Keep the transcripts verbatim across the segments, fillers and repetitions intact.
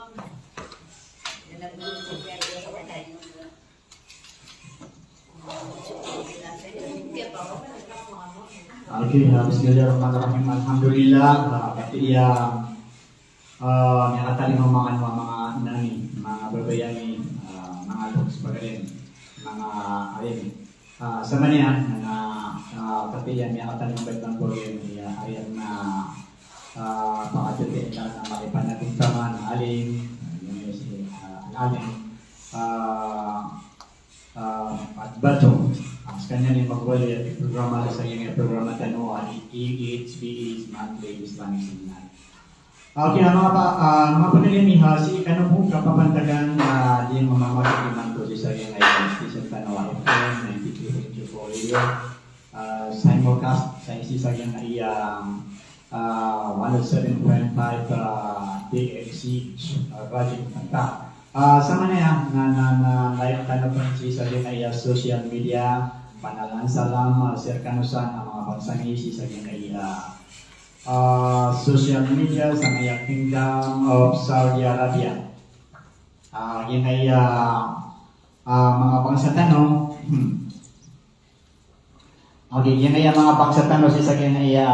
Okay, ah, bismillahirrahmanirrahim. Alhamdulillah, ah, pati iya, ah, miyakatalingoma kano a manga ina mi, manga babay ami, ah, manga loks, pagari, manga ari. Ah, sa manga, ah, pati iya miyakatalingoma, pati manga babay ami, iya, ari na, ah, pakatete na manga ipanagontaman, alim, ah, iyan si, ah, alim, ah, ah, at Bato. Ah, skaniyan i magowali a programa sa giyangkai a programa tano a A H P H, Monthly Islamic Seminar. Okay, ah, manga pa-, ah, manga pagari ami, ha, sii kano bo kapapantagan, ah, di mamamagad imanto sii sa giyangkai a station tano a F M ninety-three point two four Radio, ah, simulcast sa sii sa giyangkai a, ah, one oh seven point five, ah, D X C H, ah, Radio Panta. Ah, sa manga na, na, na, live tano pn sii sa giyangkai a social media, Panalan Salam, ah, share kano san a manga bangsa mi sii sa giyangkai a, ah, social media sa giyangkai a Kingdom of Saudi Arabia. Ah, giyangkai a, ah, manga bangsa tano. Hmm. Okay, giyangkai a manga bangsa tano sii sa giyangkai a,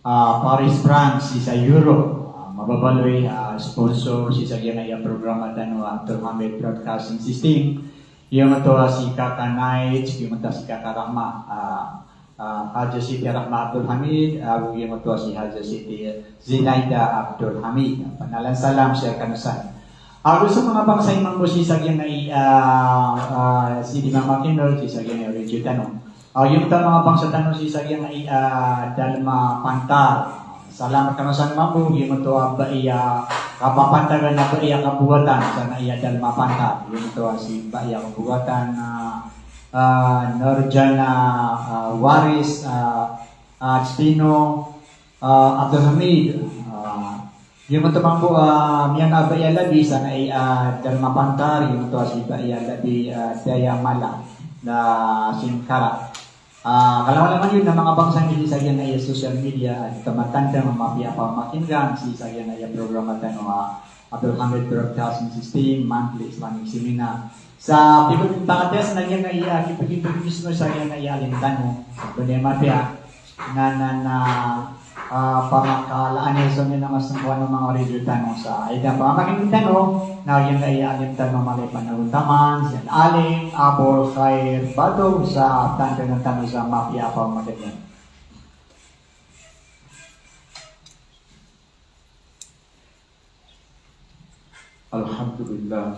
ah, Paris, France, sii sa Europe. Ah, mababaloy, ah, sponsor sii sa giyangkai a programa tano a Abdul Hamid Broadcasting System. Giyoto a si Kaka Knight, giyoto a si Kaka Rahma, ah, ah, Haja Siti Rahma Abdul Hamid, ah, giyoto a si Haja Siti Zinaida Abdul Hamid. Panalan Salam, share kano san. Ago sa manga bangsa imanto sii sa giyangkai a, ah, sii di mamakineg sii sa giyangkai a radio tano. Ah, giyoto a manga bangsa tano sii sa giyangkai a, ah, Dalma Pantar. Salam kano san mambo, giyoto a bai a kapapantagan a bai a kabogatan sa giyangkai a Dalma Pantar. Giyoto a si bai a kabogatan, ah, ah, Norjana, ah, Waris, ah, ah, Tino, ah, Abdul Hamid, ah, giyoto mambo, ah, miyangabai a labi sa giyangkai a, ah, Dalma Pantar, giyoto a si bai a labi, ah, Dayamala, na Singkara. Ah, kalangolangon iyan a manga bangsa mi sii sa giyangkai a social media, ah, taman tano a mapiya a pamakineg sii sa giyangkai a programa tano a, ah, Abdul Hamid Broadcasting System, Monthly Islamic Seminar. Sa pipagpakatiyas na giyangkai a, ah, kipagpakatiyas na sa giyangkai a, ah, alim tano. Bani mapiya na, na, na, ah, pamakalaan iyan so manga sangkowan o manga radio tano sa aya pamakineg tano, na giyangkai a, ah, alim tano a mala i panagontaman, si Alim Abul Khair Bato, sa tanto tano sa mapiya a pamakineg. Alhamdulillah.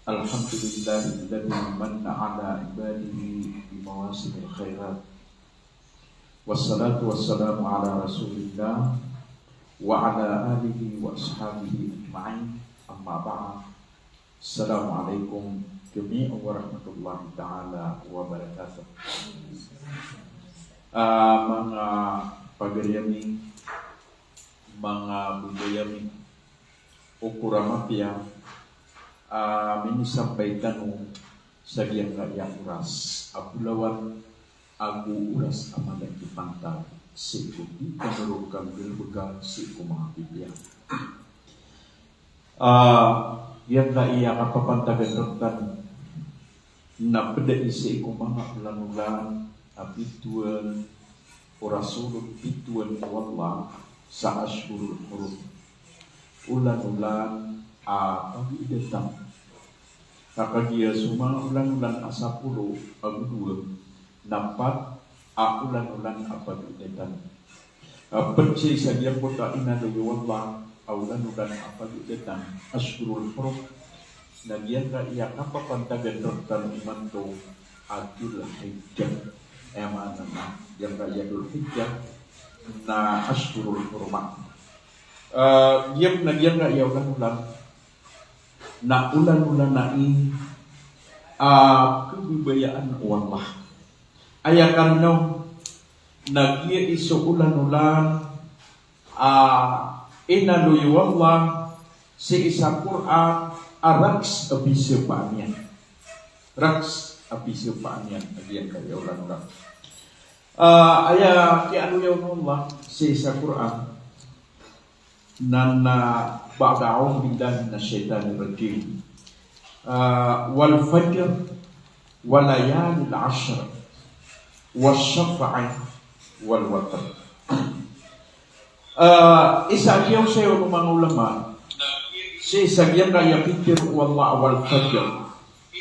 Alhamdulillahilladzi manna ala ibadihi bimawasimil khairat. Wassalatu wassalamu ala Rasulillah wa ala alihi wa ashabihi ajma'in. Amma ba'd. Assalamualaikum jami'an warahmatullahi ta'ala wabarakatuh. Ah, manga pagari ami, manga babay ami, okor a mapiya a minisambay tano sa giyangkaya oras a bolawan ago oras a mala i pantag sii ko di tano ron kanggalebeka sii ko manga pipiya. Ah, giyangkaya kapapantagan rektano na ped a isa sii ko manga olanolan a pitowan o Rasul, pitowan o Allah sa ashhurul hurum. Olanolan a pagiidatan. Ka kagiya so manga olanolan a sapolo ago dowa na pat a olanolan a pagiidatan. A ped sii sa giyangkoto a inaloy o Allah a olanolan a pagiidatan, ashhurul hurum, na giyangkaya kapapantagan rektano imanto a Dhul Hijjah. Aya maana na giyangkaya Dhul Hijjah na ashhurul hurum. Ah, giyam na giyangkaya olanolan na olanolan a i, ah, kebebayaan o Allah. Aya karina on na giya i so olanolan a inaloy o Allah sii sa Qur'an a rakhs a pisapaan iyan. Rakhs a pisapaan iyan a giyangkaya olanolan. Ah, aya kiyaaloya on o Allah sii sa Qur'an Na, na, ba'da a'udhu billahi minash shaitanir rajim. Ah, wal fajr, wa layalin ashr, wash shaf'i wal watr. Ah, isa a kiyaosay o manga ulama sii sa giyangkaya pitharo o Allah a wal fajr.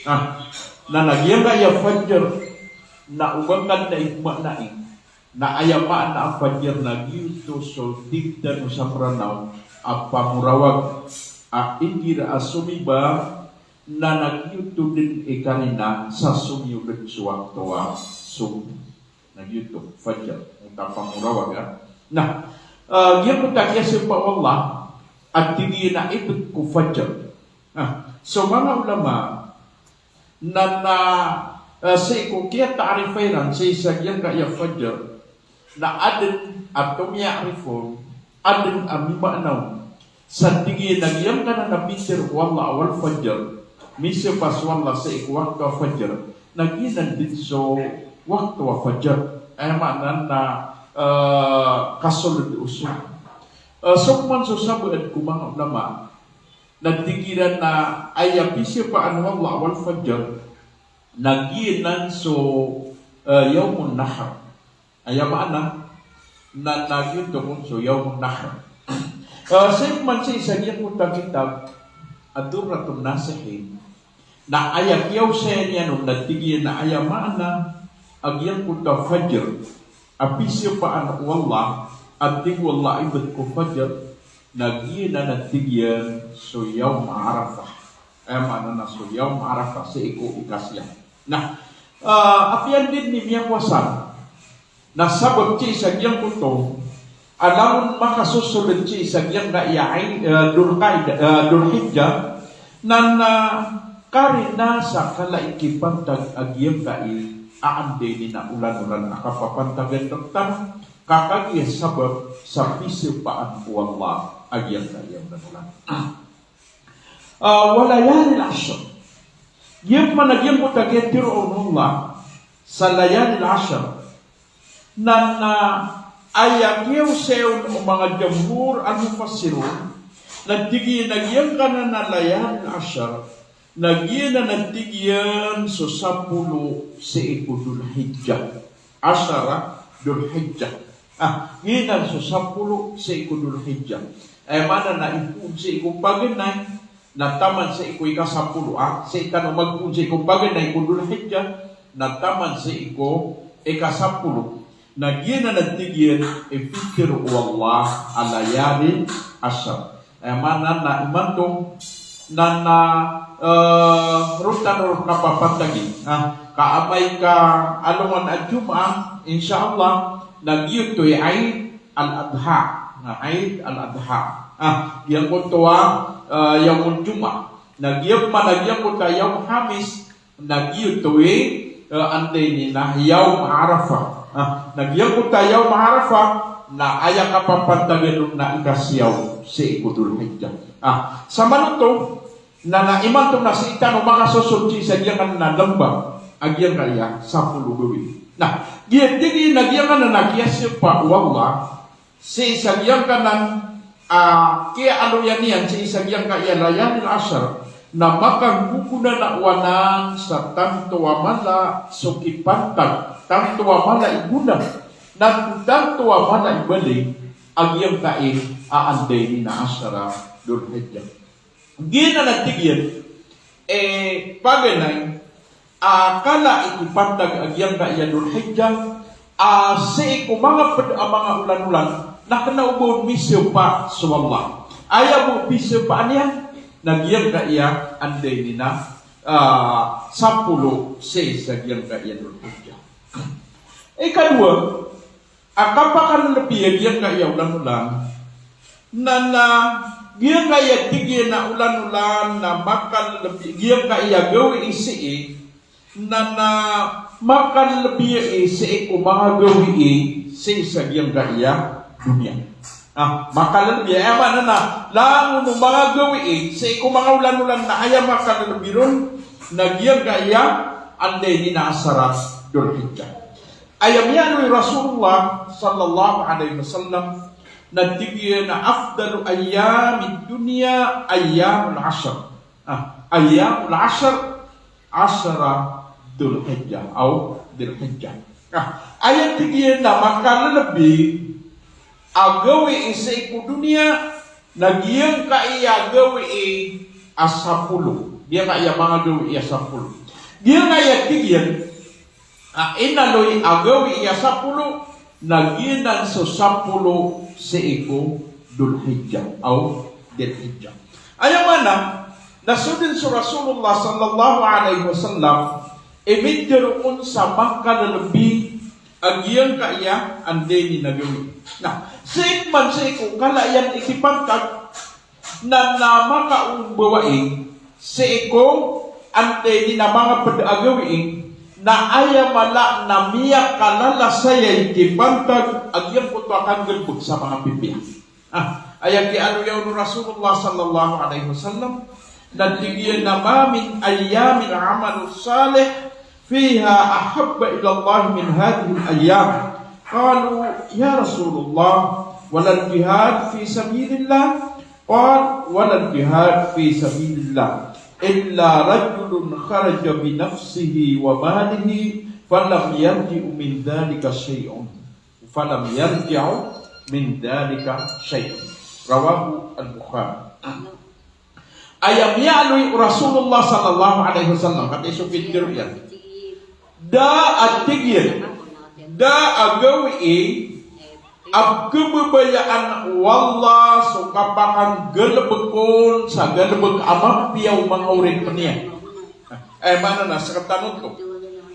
Ah, na, na giyangkaya fajr na o ba ngka dn i pmaanai. Na aya maana a fajr na giyoto so tig tano sa Mranaw a pamorawag a igira a somiba na, na giyoto dn i karina sa somiyog dn so wakto a sobo. Na giyoto fajr, oto a pamorawag a. Na, ah, giyangkoto a kiyasmbaa o Allah a tig iyan a ibt ko fajr. Na so manga ulama na, na, eh, sii ko kiyata'rifa iran sii sa giyangkaya fajr, na adn a tomiya'rif on, adn a mimaana on. Sa tig iyan a giyangkanan a pitharo o Allah a wal fajr, misopa so Allah sii ko wakto a fajr, na giyanan dn so wakto a fajr. Aya maana na, eh, kasold o sobo. Eh, so pman so sabaad ko manga ulama, na tig iran a aya pisopaan o Allah a wal fajr na giyanan so, eh, yawmun nahr. Aya maana na, na giyoto kon so yawmun nahr. Eh, sii pman sii sa giyangkoto a kitab a Durratun Nasihin, na aya kiyaosayan iyan on na tig iyan a aya maana a giyangkoto a fajr a pisopaan o Allah, a tig o Allah a ibt ko fajr, na giyanan a tig iyan so yawm Arafah. Aya maana na so yawm Arafah sii ko ikasiya. Na, ah, apiya dn i miyakowasa na sabap sii sa giyangkoto a langon makasosold sii sa giyangkaya Eid, eh, Dhul Qaidah, eh, Dhul Hijjah, na, na karina sa kala i kipantag a giyangkai a anda ini na olan-olan a kapapantagan rktano, ka kagiya sabap sa pisopaan o Allah a giyangkaya olan-olan. Ah, wa layalin ashr. Giyangkoto a giyangkoto a kiyatharoa on o Allah sa layalin ashr na, na aya kiyaosay on o manga jamhur al-mufassirun, na tig iyan a giyangkanan a layalin ashr na giyanan a tig iyan so sapolo sii ko Dhul Hijjah. Ashara Dhul Hijjah. Ah, giyanan so sapolo sii ko Dhul Hijjah. Aya maana na ipoon sii ko paganay na taman sii ko ikasapolo, ah, sii tano magpoon sii ko paganay ko Dhul Hijjah na taman sii ko ikasapolo. Na giyanan a tig iyan i pitharo o Allah a layalin ashr. Aya maana na imanto na, na, eh, roo tano ron kapapantagi. Ah, ka amay ka alongan a Jumaah, insha Allah, na giyoto i Eid al-Adha. Na Eid al-Adha. Ah, giyangkoto a, eh, yawmul Jumaah. Na giyangkoto a yawm Hamis, na giyoto i, eh, anda ini na yawm Arafah. Ah, na giyangkoto a yawm Arafah, na aya kapapantagan on na ikasiyaw sii ko Dhul Hijjah. Ah, sa manoto, na, na imanto na sii tano makasosold sii sa giyangkanan a lamba a giyangkaya sapolo gawii. Na giya tig iyan a giyangkanan a kiyasopaa o Allah sii sa giyangkanan a kiyaaloya niyan sii sa giyangkaya layalin ashr, na makanggogonanao anan sa tanto a mala so kipantag, tanto a mala i gona, na tanto a mala i bali a giyangkai a anda ini na ashara Dhul Hijjah. Giyanan a tig iyan, eh, paganay a kala i kipantag a giyangkaya Dhul Hijjah, a sii ko manga pd a manga olan-olan, na kna o ba on misopa so Allah. Aya bo pisopaan iyan, na giyangkaya anda ini na, ah, sapolo sii sa giyangkaya Dhul Hijjah. Ikadowa, a kapakalbi a giyangkaya olan-olan, na, na giyangkaya tig iyan a olan-olan na makalbi, giyangkaya gawii sii, na, na makalbi sii ko manga gawii sii sa giyangkaya doniya. Ah, makalbi, aya maana na langon o manga gawii sii ko manga olan-olan na aya makalbi ron na giyangkaya anda ini na ashara Dhul Hijjah. Aya miyaaloy o Rasulullah sallallahu alaihi wasallam Na tig iyan a afdalu ayyamid dunya ayyamul ashr. Ah, ayyamul ashr, ashra Dhul Hijjah, aw Dhul Hijjah. Ah, aya tig iyan a makalelebi a gawii sii ko doniya, na giyangkaya gawii a sapolo. Giyangkaya manga gawii a sapolo. Giyangkaya tig iyan a inaloy a gawii a sapolo, na giyanan so sapolo sii ko Dhul Hijjah, aw Dhul Hijjah. Aya maana, na so den so Rasulullah sallallahu alaihi wasallam, i mitharo on sa makalelebi a giyangkaya anday ini na gawii. Na, sii man sii ko kala iyan i kipantag, na, na makaombawai sii ko anday ini na manga ped a gawii, na aya mala na miyakalala saya i kipantag a giyangkoto a kanggalebek sa manga pipiya. Ah, aya kiyaaloya on o Rasulullah sallallahu alaihi wasallam, na tig iyan a ma min ayyamin amalun salih fiha ahabba ila Allah min hadhihil ayyam. Qalu, ya Rasulullah, walal jihad fi sabilillah? Qal, walal jihad fi sabilillah, illa rajulun kharaja bi nafsihi wa malihi, falam yarji' min dhalika shay'un. Falam yarji' min dhalika shay'un. Rawahu al-Bukhari. Aya miyaaloy o Rasulullah sallallahu alaihi wasallam, katii so pitharo iyan. Da a tig iyan, da a gawii a pkhababayaan o Allah so kapakanggalebek on sa galebek a mapiya o manga oripen iyan. Eh, maana na, sekatano oto.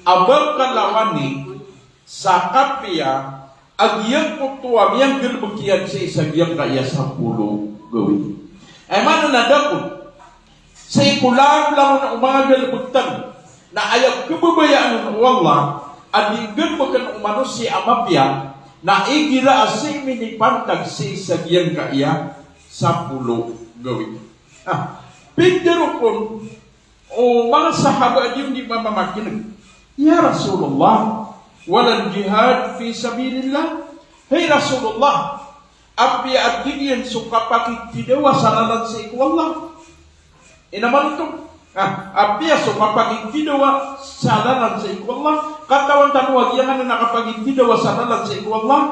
A ba kalawani sa kapiya a giyangkoto a miyanggalebek iyan sii sa giyangkaya sapolo gawii. Aya maana na da kon sii ko langolangon o manga galebek tano, na aya pkhababayaan on o Allah a di nggalebeken o manosiya a mapiya, na igira a sii minipantag sii sa giyangkaya sapolo gawii. Ah, pitharo kon o manga sahaba a di on di mamamakineg, "Ya Rasulullah, walal jihad fi sabilillah?" Hay Rasulullah, apiya a tig iyan so kapakithidawa sa lalan sii ko Allah. Ino man oto? Ah, apiya so kapakithidawa sa lalan sii ko Allah. Katawan tano a giyangkanan a kapakithidawa sa lalan sii ko Allah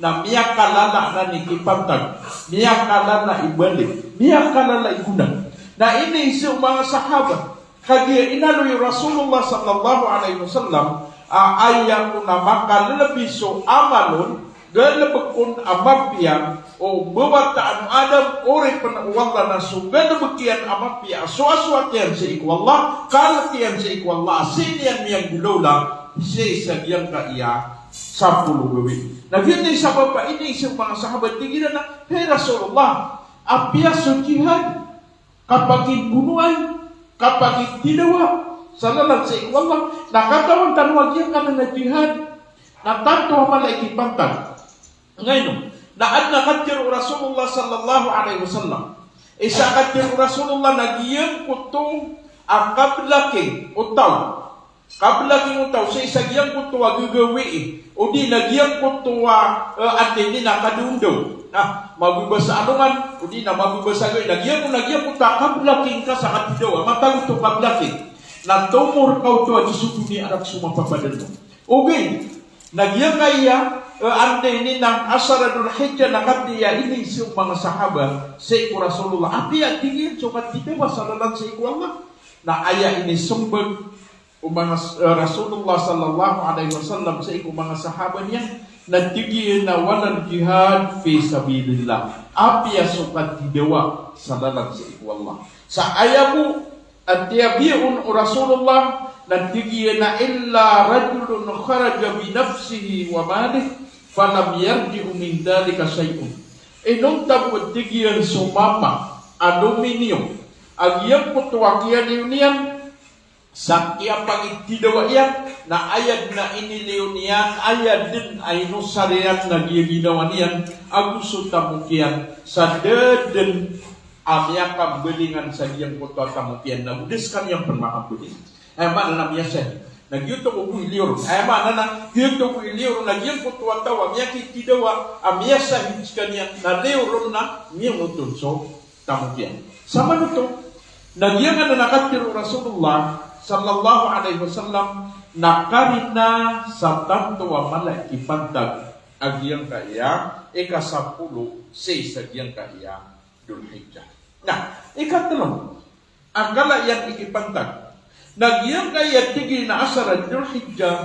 na miyakalala anan i kipantag, miyakalala i bali, miyakalala i gona. Na ini so manga sahaba, kagiya inaloy o Rasulullah sallallahu alaihi wasallam a aya kon a makalelebi so amal on, galebek on a mapiya, o mbawataan o Adam, oripen o Allah, na so galebek iyan a mapiya a soasoat iyan sii ko Allah, kalek iyan sii ko Allah, a sii niyan miyanggolawla sii sa giyangkaya sapolo gawii. Na giyoto i sabap a iniiza o manga sahaba, tig iran a, "Hay Rasulullah, apiya so jihad, kapakimbonoay, kapakithidawa sa lalan sii ko Allah, na katawan tano a giyangkanan a jihad na tanto a mala i kipantag." Ngaino, na adn a katharo o Rasulullah sallallahu alaihi wasallam. Isa a katharo o Rasulullah na giyangkoto a kablaking o taw, kablaking o taw sii sa giyangkoto a gagawii, odi na giyangkoto a, eh, anday ini na kadaondaw. Na mababasa alongan, odi na mababasa gawii, na giyangkoto, na giyangkoto a kablaking ka sa kathidawa, matago oto kablaking. Na tomor ka oto a di so doniya arak so mapapadalm on. Ogaid na giyangkaya, eh, anday ini na ashara Dhul Hijjah na katii a iniiza o manga sahaba sii ko Rasulullah, apiya tig iyan so kathidawa sa lalan sii ko Allah. Na aya inismbag o manga s-, eh, Rasulullah sallallahu alaihi wasallam sii ko manga sahaba niyan, na tig iyan a walal jihad fi sabilillah, apiya so kathidawa sa lalan sii ko Allah. Sa aya bo a tiyabi on o Rasulullah na tig iyan a illa rajulun kharaja bi nafsihi wa malihi falam yarji' min dhalika shay'un. Inonta bo, tig iyan, so mama a lominiyo a giyangkoto a kiyaliyo niyan sa kiyapakithidawa iyan, na aya dn a iniliyo niyan, aya dn a inosar iyan na giyaginawa niyan ago so tamok iyan, sa da dn a miyakambalingan sa giyangkoto a tamok iyan, na bo da skaniyan pn makambalingan. Aya maana na miyasahid. Na giyoto ko bo i liyo ron. Aya maana na giyoto ko i liyo ron na giyangkoto a taw a miyakitidawa a miyasahid skaniyan na liyo ron na miyangoton so tamok iyan. Samanoto na giyangkanan a katharo o Rasulullah sallallahu alaihi wasallam na karina sa tanto a mala i kipantag a giyangkaya ika sapolo sii sa giyangkaya Dhul Hijjah. Na ikatlo a kala iyan i kipantag na giyangkaya tig iyan a asar a Dhul Hijjah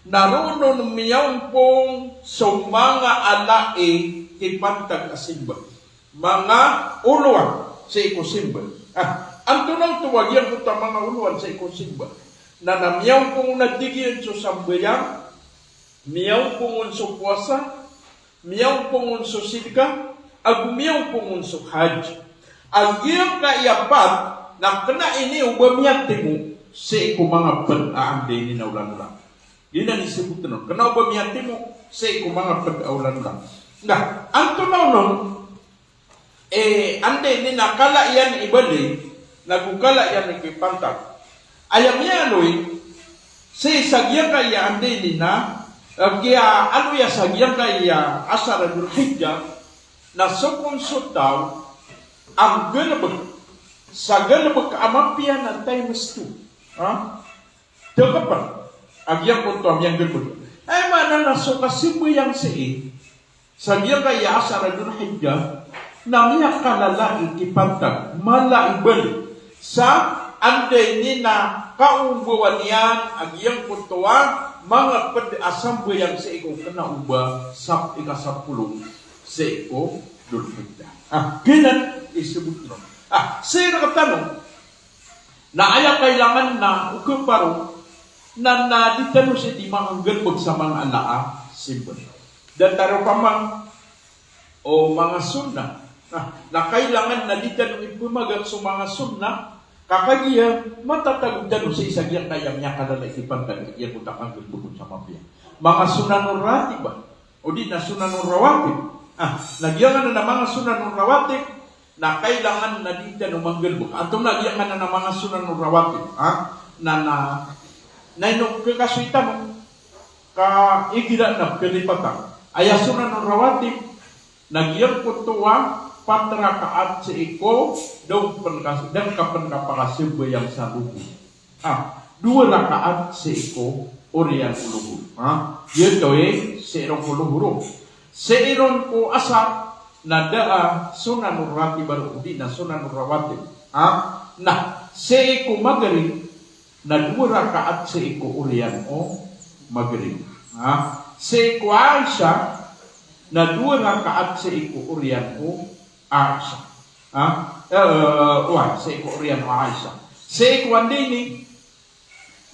na roo non miyaompong so manga ala i kipantag a simba. Manga olowan sii ko simba. Ah, antonaa oto a giyangkoto a manga olowan sii ko simba? Na, na miyaompong on a tig iyan so sambayang, miyaompong on so powasa, miyaompong on so sidka, ago miyaompong on so hajj. A giyangkaya pat na kena ini o ba miyatimo sii ko manga ped a anda ini na olanola. Giyanan i sabot on. Kena o ba miyatimo sii ko manga ped a olanola. Na antonaa onon Eh, anda ini na kala iyan i bali, nago kala iyan i kipantag. Aya miyaaloy sii sa giyangkaya anda ini na, eh, kiyaaloy sa giyangkaya asar a Dhul Hijjah, na so kon so taw a nggalebek sa galebek a mapiya na times two. Ha? Tekapan a giyangkoto a miyanggalebek. Aya maana na so kasambayang sii sa giyangkaya asar a Dhul Hijjah na miyakalala i kipantag, mala i bali sa anda ini na kaombawan iyan a giyangkoto a manga ped a sambayang sii ko kena o ba sap-, ika sapolo sii ko Dhul Hijjah. Ah, giyanan i sabot ron. Ah, sii rektano na aya kailangan na o keparo na, na di tano sii di manggalebek sa manga ala a simba. Datar opama o manga sunnah. Na, na kailangan na di tano ipemagat so manga sunnah, ka kagiya matatago tano sii sa giyangkaya miyakalala i kipantag a giyangkoto a kanggalebek on sa mapiya. Manga sunnah no ratibah, odi na sunnah no rawatib. Ah, na giyangkanan a manga sunnah no rawatib, na kailangan na di tano manggalebek. Antonaa giyangkanan a manga sunnah no rawatib, ha? Na, na, na ino kekasoy tano ka igira na kalipatan. Aya sunnah no rawatib na giyangkoto a pat rakaat sii ko da pen ka, da pen kapakasambayang sa lohor. Ah, dowa rakaat sii ko oriyan o lohor. Ah, giyoto i sii ron ko lohor. Sii ron ko asar na da a sunnah no ratibah odi na sunnah no rawatib. Ah, na sii ko magrib na dowa rakaat sii ko oriyan o magrib. Ah, sii ko Aisha na dowa rakaat sii ko oriyan o Aisha. Ha? Eh, eh, wa, sii ko oriyan o Aisha. Sii ko anda ini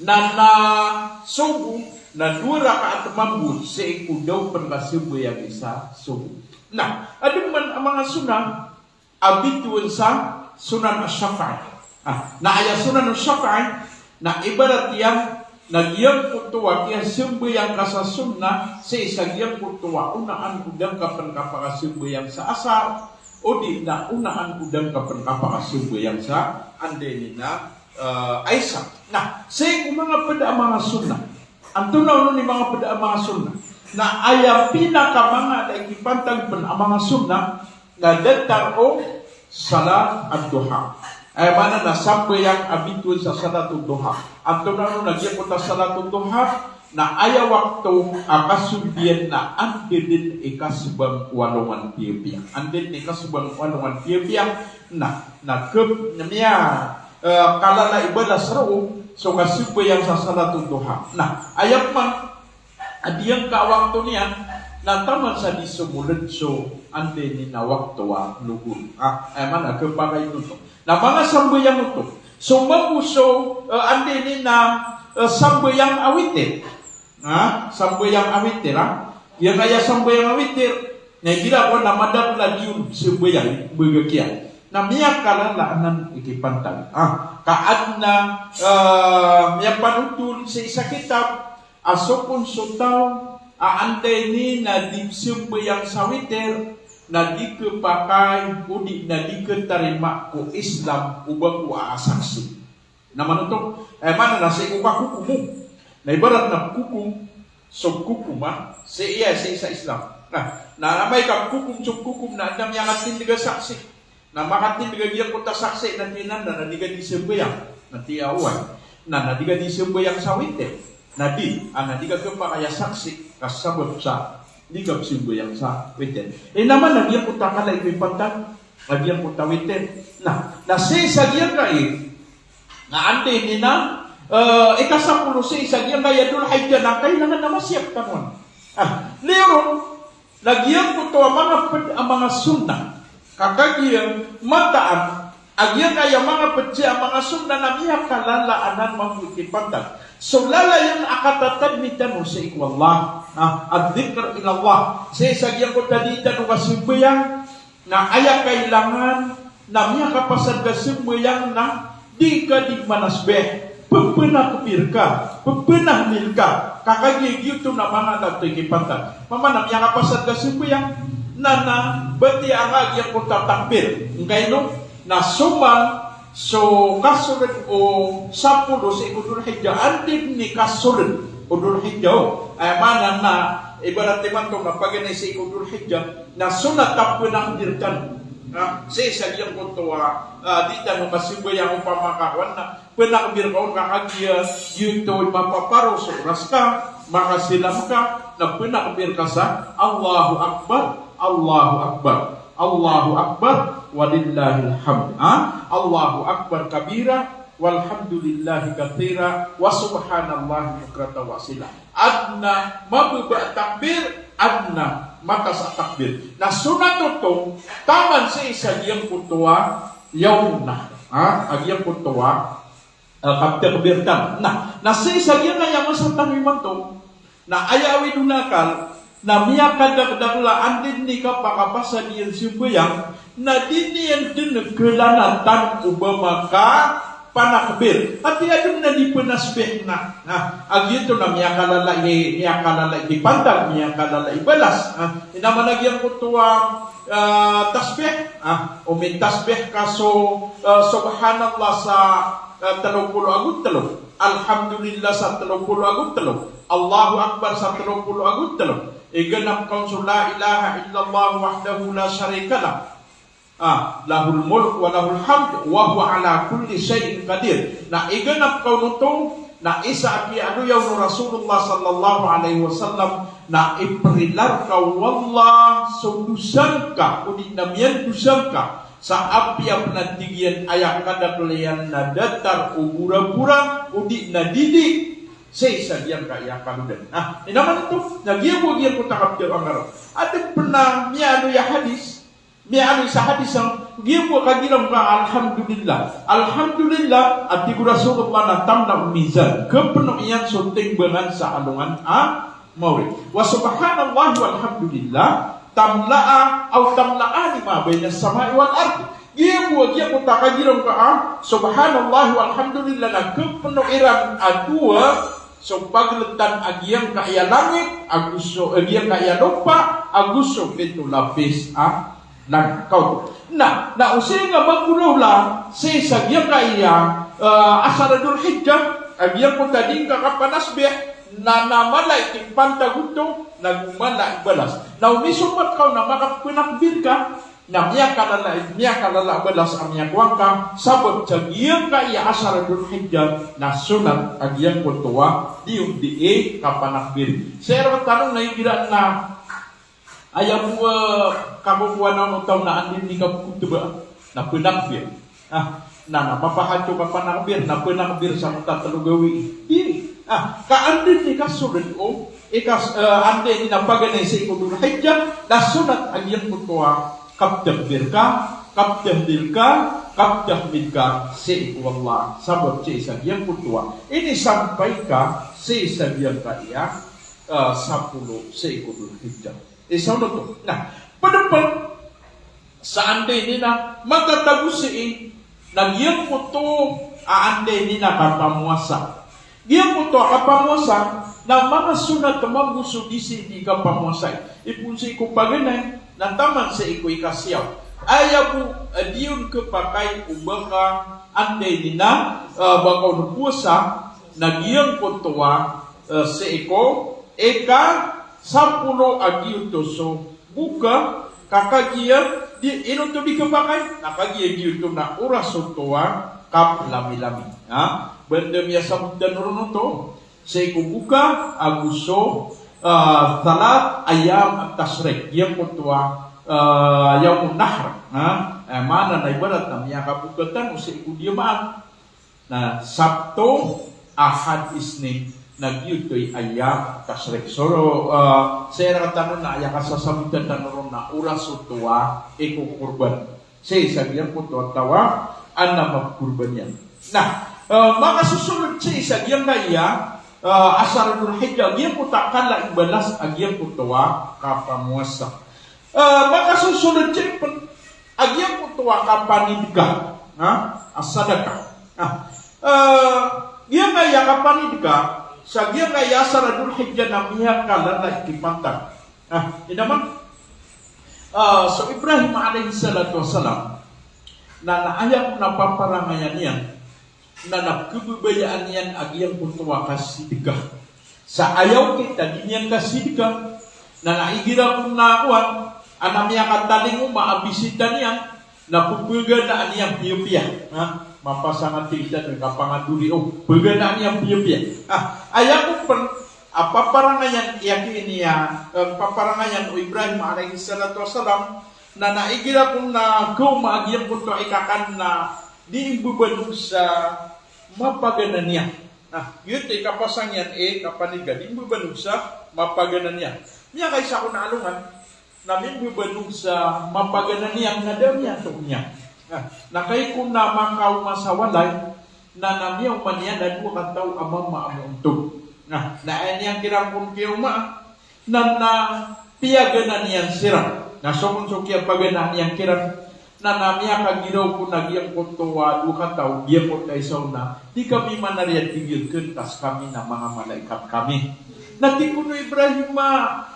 na, na sobo na dowa rakaat mambo sii ko da pen kasambayang i sa sobo. Na, aden man a manga sunnah a bitowan sa sunnah ash-shafa'i. Ah, na aya sunnah ash-shafa'i na ibarat iyan na giyangkoto a kiyasambayang ka sa sunnah sii sa giyangkoto a onaan o da ngka pen kapakasambayang sa asar, odi na onaan o da ngka pen kapakasambayang sa anda ini na, eh, Aisha. Na sii ko manga ped a manga sunnah. Antonaa onon i manga ped a manga sunnah? Na aya pinakamanga a da i kipantag pen a manga sunnah na datar o salat ad-duha. Aya maana na sambayang a bitowan sa salat ad-duha. Antonaa onon a giyangkoto a salat ad-duha? Na aya wakto a kasold iyan na anda den i kasbang o alongan piyapiya. Anda den i kasbang o alongan piyapiya. Na, na kep, na miya, eh, kalala i balas roo so kasambayang sa salat ad-duha. Na aya pman a giyangka a wakto niyan na taman sa di somold so anda ini na wakto a lohor. Ah, aya maana kepakay oto. Na manga sambayang oto. So mambo so, eh, anda ini na, eh, sambayang a witir. Ha? Sambayang a witir, ha? Giyangkaya sambayang a witir na igira ko na madakl a di on sambayang, bagak iyan. Na miyakalala anan i kipantag. Ah, ka aden a, eh, miyapanotol sii sa kitab a so kon so taw a anda ini na di sambayang sa witir na di kepakay odi na di ketarima ko Islam o ba ko a saksi. Na manoto, eh, maana na sii ko kahokomo. Na ibarat na kokom so kokom a, sii, sii sa Islam. Na, na amay ka kokom so kokom na adn a miyakatindg a saksi. Na makatindg a giyangkoto a saksi na tig iyan na, na di ka di sambayang. Na tig iyan a oway. Na, na di ka di sambayang sa witr. Na di, a, na di ka khapakay a saksi ka sabap sa di ka sambayang sa witr. Ino man a giyangkoto a kala i pantag a giyangkoto a witr. Na, na sii sa giyangkai, na anda ini na, eh, ikasapolo sii sa giyangkaya Dhul Hijjah na kailangan na masiyap tano on. Ah, liyo ron, na giyangkoto a manga pd a manga sunnah. Ka kagiya mataan a giyangkaya manga pd sii a manga sunnah na miyakalala anan mambo i pantag. So lalayon a katatadmi tano sii ko Allah. Ah, adh-dhikr ila Allah. Sii sa giyangkoto a dii tano kasambayang, na aya kailangan na miyakapasad ka sambayang na di ka di manasbih, ppanakbir ka, ppanahlil ka, ka kagiya giyoto na manga da oto i kipantag. Pamana miyakapasad ka sambayang na, na batiya a giyangkoto a takbir. Ngkaino, na so man so kasold o sapolo sii ko Dhul Hijjah, anda ini kasold o Dhul Hijjah o. Aya maana na ibarat imanto na paganay sii ko Dhul Hijjah, na sunnat a ppanakbir tano. Na, sii sa giyangkoto a, ah, dii tano kasambayang opama ka kowan na ppanakbir ka on ka kagiya giyoto i mapaparo so oras ka, makasalam ka, na ppanakbir ka sa Allahu Akbar, Allahu Akbar, Allahu Akbar, walillahil hamd. Ha? Allahu Akbar kabira, walhamdulillahi kathira, wa subhanallahi bukratan wa asila. Adn a mababa a takbir, adn a mataas a takbir. Na sunnat oto, taman sii sa giyangkoto a yawmun nahr. Ha? A giyangkoto a, eh, kaptakbir tano. Na, na sii sa giyangkaya masa tano imanto, na aya awid on a akal, na miyakadakdakl a anda ini kapakapasad iyan sambayang, na di niyan dn khalanatan o ba makapanakbir. Ati adn a di pnasbih na. Na, a giyoto na miyakalala i, miyakalala i pantag, miyakalala i balas. Na, ino man a giyangkoto a, ah, tasbih. Ah, o mitasbih ka so, ah, subhanallah sa, ah, tlo polo ago tlo. Alhamdulillah sa tlo polo ago tlo. Allahu Akbar sa tlo polo ago tlo. Iganap ka on so la ilaha illallah wahdahu la sharika lah. Ah, lahul mulk wa lahul hamd wa huwa ala kulli shay'in qadir. Na iganap ka on oto, na isa a kiyaaloya on o Rasulullah sallallahu alaihi wasallam, na iprilar ka o Allah so dosa ngka, odi na miyandosa ngka sa apiya pn a tig iyan a aya kadakl iyan na datar o borabora, odi na didi, sii sa giyangkaya kalodan. Na, ino man oto, na giya bo giyangkoto a kaptharoa ngka ron. Adn pn a miyaaloy a hadis, miyaaloy sa hadis a giya bo a kagiraw ngka alhamdulillah. Alhamdulillah, a tig o Rasulullah na tamla'ul mizan. Khapno iyan so timbangan sa alongan a maori. Wa subhanallah walhamdulillah, tamla'a, aw tamla'ani ma baynas sama'i wal ard. Giya bo a giyangkoto a kagiraw ngka a subhanallah walhamdulillah na khapno iran a dowa so pagltan a giyangkaya langit ago so, eh, giyangkaya lopa ago so pito lapis a langit. Kaoto. Na, na o sii nga magolawla sii sa giyangkaya, eh, asar a Dhul Hijjah, a giyangkoto a dii ngka kapanasbih, na, na mala i pantag oto, na go mala i balas. Na o misomat ka on na makapnakbir ka, na miyakalala, miyakalala a balas a miyakowa ngka, sabap sa giyangkaya asar a Dhul Hijjah, na sunnat a giyangkoto a di on dii kapanakbir. Sii rktano na igira na aya bo a kakokowan o taw na anda ini kakhotba na pnakbir. Ah, na, na mapahato ka panakbir, na pnakbir sa mata tlo gawii. Di, ah, ka anda ini kasold o, ikas, eh, anda ini na paganay sii ko Dhul Hijjah, na sunnat a giyangkoto a kaptakbir ka, kaptahlil ka, kaptahmid ka sii ko Allah. Sabap sii sa giyangkoto a inisampay ka sii sa giyangkaya, eh, sapolo sii ko Dhul Hijjah. Isa oto. Na, pd pn sa anda ini na matatago sii na giyangkoto a anda ini na kapamowasa. Giyangkoto a kapamowasa na manga sunnat mambo so di sii di kapamowasa. Ipoon sii ko paganay na taman sii ko ikasiyaw. Aya bo a di on khapakay o ba ka anda ini na, eh, ba ka on powasa na giyangkoto a Eh, sii ko ika sapolo a giyoto so boka, ka kagiya di, ino oto di kapakay, na kagiya giyoto na oras oto a kaplamilami. Ha? Banda miyasabot tano ron oto, sii ko boka ago so, ah, thalathat ayyam at-tashriq, giyangkoto a, ah, yawmun nahr. Ha? Eh, maana na ibarat na miyakaboka tano sii ko diyamaan. Na Sabto, Ahad, Isnin, na giyoto i ayyam tashriq. So, ah, sii rktano na aya kasasabotan tano ron na oras oto a ikokorban sii sa giyangkoto a taw a adn a mapkorban iyan. Na, ah, makasosolod sii sa giyangkaya, ah, ashara Dhul Hijjah, giyangkoto a kala i balas a giyangkoto a kapamowasa. Eh, makasosolod sii pn a giyangkoto a kapanidka, ha? A sadaka. Ha? Eh, giyangkaya kapanidka, sa giyangkaya ashara Dhul Hijjah na miyakalala i kipantag. Ha? Ino man? Eh, so Ibrahim alayhis salatu wassalam, na, na aya kon a paparangayan iyan, na, na pkhababayaan iyan a giyangkoto a kasidka. Sa aya okit a di niyan kasidka, na, na igira kon a kowan, a na miyakatalingoma a bisita niyan, na pphganaan iyan piyapiya. Ha? Mapasang a tig iyan a kapangandori, o, pphganaan iyan piyapiya. Ha? Aya kon pn a paparangayan iyan, aya kon a, eh, paparangayan o Ibrahim alayhis salatu wassalam, na, na igira kon a kaoma a giyangkoto a ikakan na di mbabanog sa mapaganaan iyan. Na, giyoto i kapasang iyan i kapanidka, di mbabanog sa mapaganaan iyan. Miyakaisa kon a alongan, na mimbabanog sa mapaganaan iyan na da a miyantok niyan. Na, na kagiya kon a makaoma sa walay, na, na miyaoma niyan a dowa kataw a mama a moontog. Na, na aya niyan kiran kon kiyaoma, na, na piyaganaan iyan siran. Na so kon so kiyapaganaan iyan kiran, na, na miyakagiraw kon a giyangkoto a dowa kataw, giyangkoto a isa on na, di kami manariya, tig iyan, kn ka skami na manga malaikat kami. Na tig kon o Ibrahim a,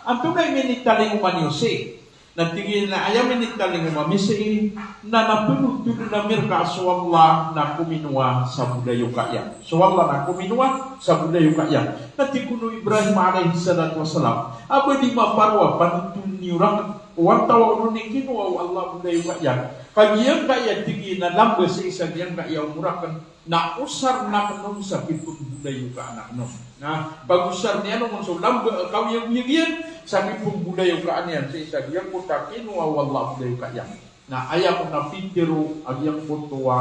antonaa i minitalingoma niyo sii? Na tig iyan a aya minitalingoma mi sii, na, na pmogtodn ami rka so Allah na kominowa sa bolayoka iyan. So Allah na kominowa sa bolayoka iyan. Na tig kon o Ibrahim alayhis salatu wassalam a ba di maparwa a panothol niyo rakn o antawaa on i kinowa o Allah a bolayoka iyan. Ka giyangkaya, tig iyan, a lamba sii sa giyangkaya omo rakn na osarn akn on sa kipmbolayokaan akn on. Na pagosar niyan on so lamba a kaoyagoyag iyan sa kipmbolayokaan iyan sii sa giyangkoto a kinowa o Allah a bolayoka iyan. Na aya kon a pitharo a giyangkoto a,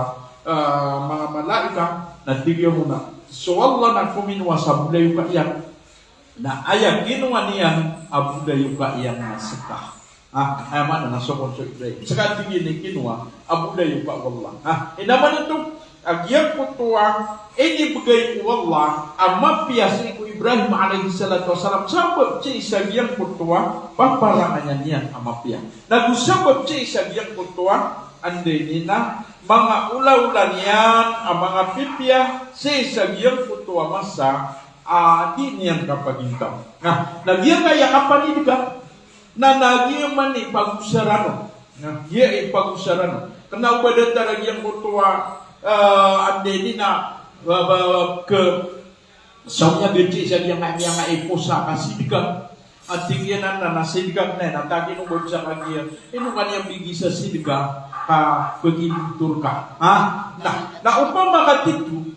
eh, manga malaikat, na tig iyan on a so Allah na kominowa sa bolayoka iyan, na aya kinowa niyan a bolayoka iyan na ska. Ha, aya maana na so kon so Ibrahim, ska, tig iyan, i kinowa a bolayoka o Allah. Ha, ino man oto a giyangkoto a inibgay o Allah a mapiya sii ko Ibrahim alayhis salatu wassalam, sabap sii sa giyangkoto a paparangayan iyan a mapiya. Nago sabap sii sa giyangkoto a, anda ini na, manga olaola niyan a manga pipiya sii sa giyangkoto a masa a di niyan kapagintaw. Na, na giyangkaya kapanidka, na, na giya man i pagosaran on. Na giya i pagosaran on. Kna o ba datar a giyangkoto a, eh, anda ini na, ba, ba, ba, ke, sa miyagad sii sa giyangkaya, giyangkaya ipos a kasidka. A tig iyan a, na, na sidka kna, na tig iyan o ba sa kagiya, ino ka niyan bigi sa sidka ka pagidoktor ka. Ha? Na, na opama ka tito,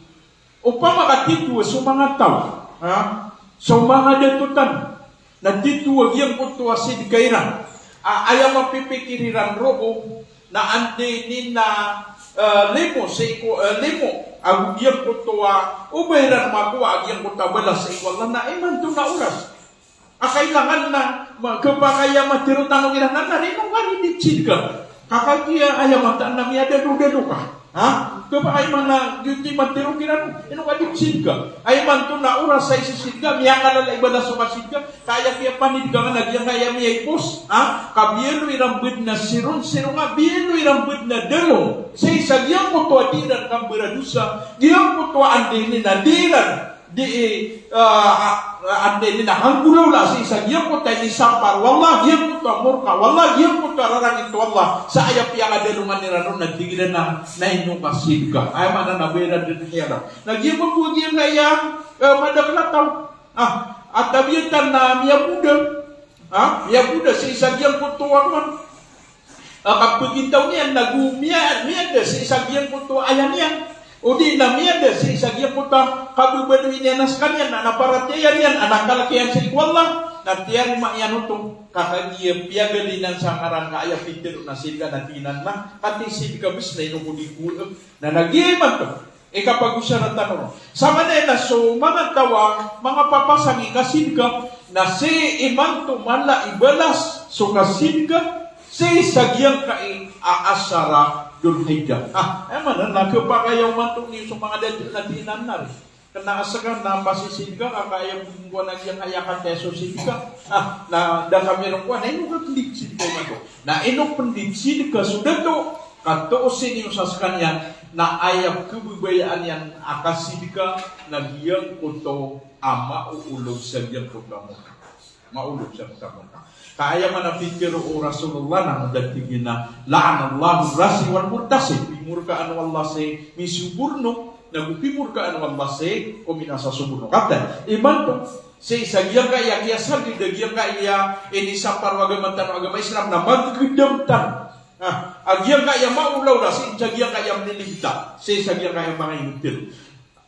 opama ka tito so manga taw, ha? So manga dato tano, na tito a giyangkoto a sidka iran a aya mapipikir iran roo na anda ini na, eh, limo sii ko, eh, limo ago giyangkoto a o ba iran makowa a giyangkoto a balas sii ko Allah na imanto na oras a kailangan na ma-, khapakay a matero tano kiran na, na ino ka di sidka. Ka kagiya aya mataan na miyadalodalo ka. Ha? Khapakay man a giyoto i matero kiran, ino ka di sidka. Aya imanto na oras sa isisidka, miyakalala i balas o kasidka, ka aya kiyapanidka ngka na giyangkaya miyaipos. Ha? Ka biyaloy iran badn a siron, sironga, biyaloy iran badn a dalong sii sa giyangkoto a di iran kambaradosa, giyangkoto a anda ini na di iran di, ah, ah, anda ini na kanggolawla sii sa giyangkoto a inisampar o Allah, giyangkoto a morka o Allah, giyangkoto a rarangit o Allah, sa aya piyakadalongan iran on na tig iran a, na ino ka sidka. Aya maana na ba iran dn hiyala. Na giya mambo a giyangkaya, eh, madakl a taw. Ah, a tabiya tano na miyaboda. Ah, miyaboda sii sa giyangkoto a kowan. Ah, kapagintaw niyan na go miya, miyada sii sa giyangkoto a aya niyan. O di na miyada sii sa giyangkoto a kababaloy niyan a skaniyan, na paratiyaya niyan, a nakalk iyan sii ko Allah, na tiyarima iyan oto. Ka kagiya piyagalinan sa ngaran ka aya pitharo na sidka na tig iyan a, katii sidka bes na ino ko di ko, na lagid imanto. Ikapagosarat tano ron. Samanaya na so manga taw a manga papasang i kasidka, na sii imanto mala i balas so kasidka sii sa giyangkai a asar a Dhul Hijjah. Ah, aya maana na khapakay a imanto niyo so manga dato na tig iyan a nar. Kena a ska na pasisidka ka, ka aya bumbuan a giyangkai a kataya so sidka. Ah, na da kami ron kowan, na ino ka pndit sidka imanto. Na ino pndit sidka so dato, ka toos niyo sa skaniyan, na aya kababayaan iyan a kasidka na giyangkoto a maoolog sa giyangkoto a mota. Maoolog sa giyangkoto a mota. Ka aya maana pitharo o Rasulullah na da tig iyan a, "La'anallahu rashi wal murtashi." Pimorkaan o Allah sii misoborno, na go pimorkaan o Allah sii ko minasa soborno. Katii imanto, sii sa giyangkai a kiyasagad a giyangkai a inisapar o agama tano a agama Islam na magdam tano. Ah, a giyangkai a maolaola sii sa giyangkai a mliligta, sii sa giyangkai a manga inotero.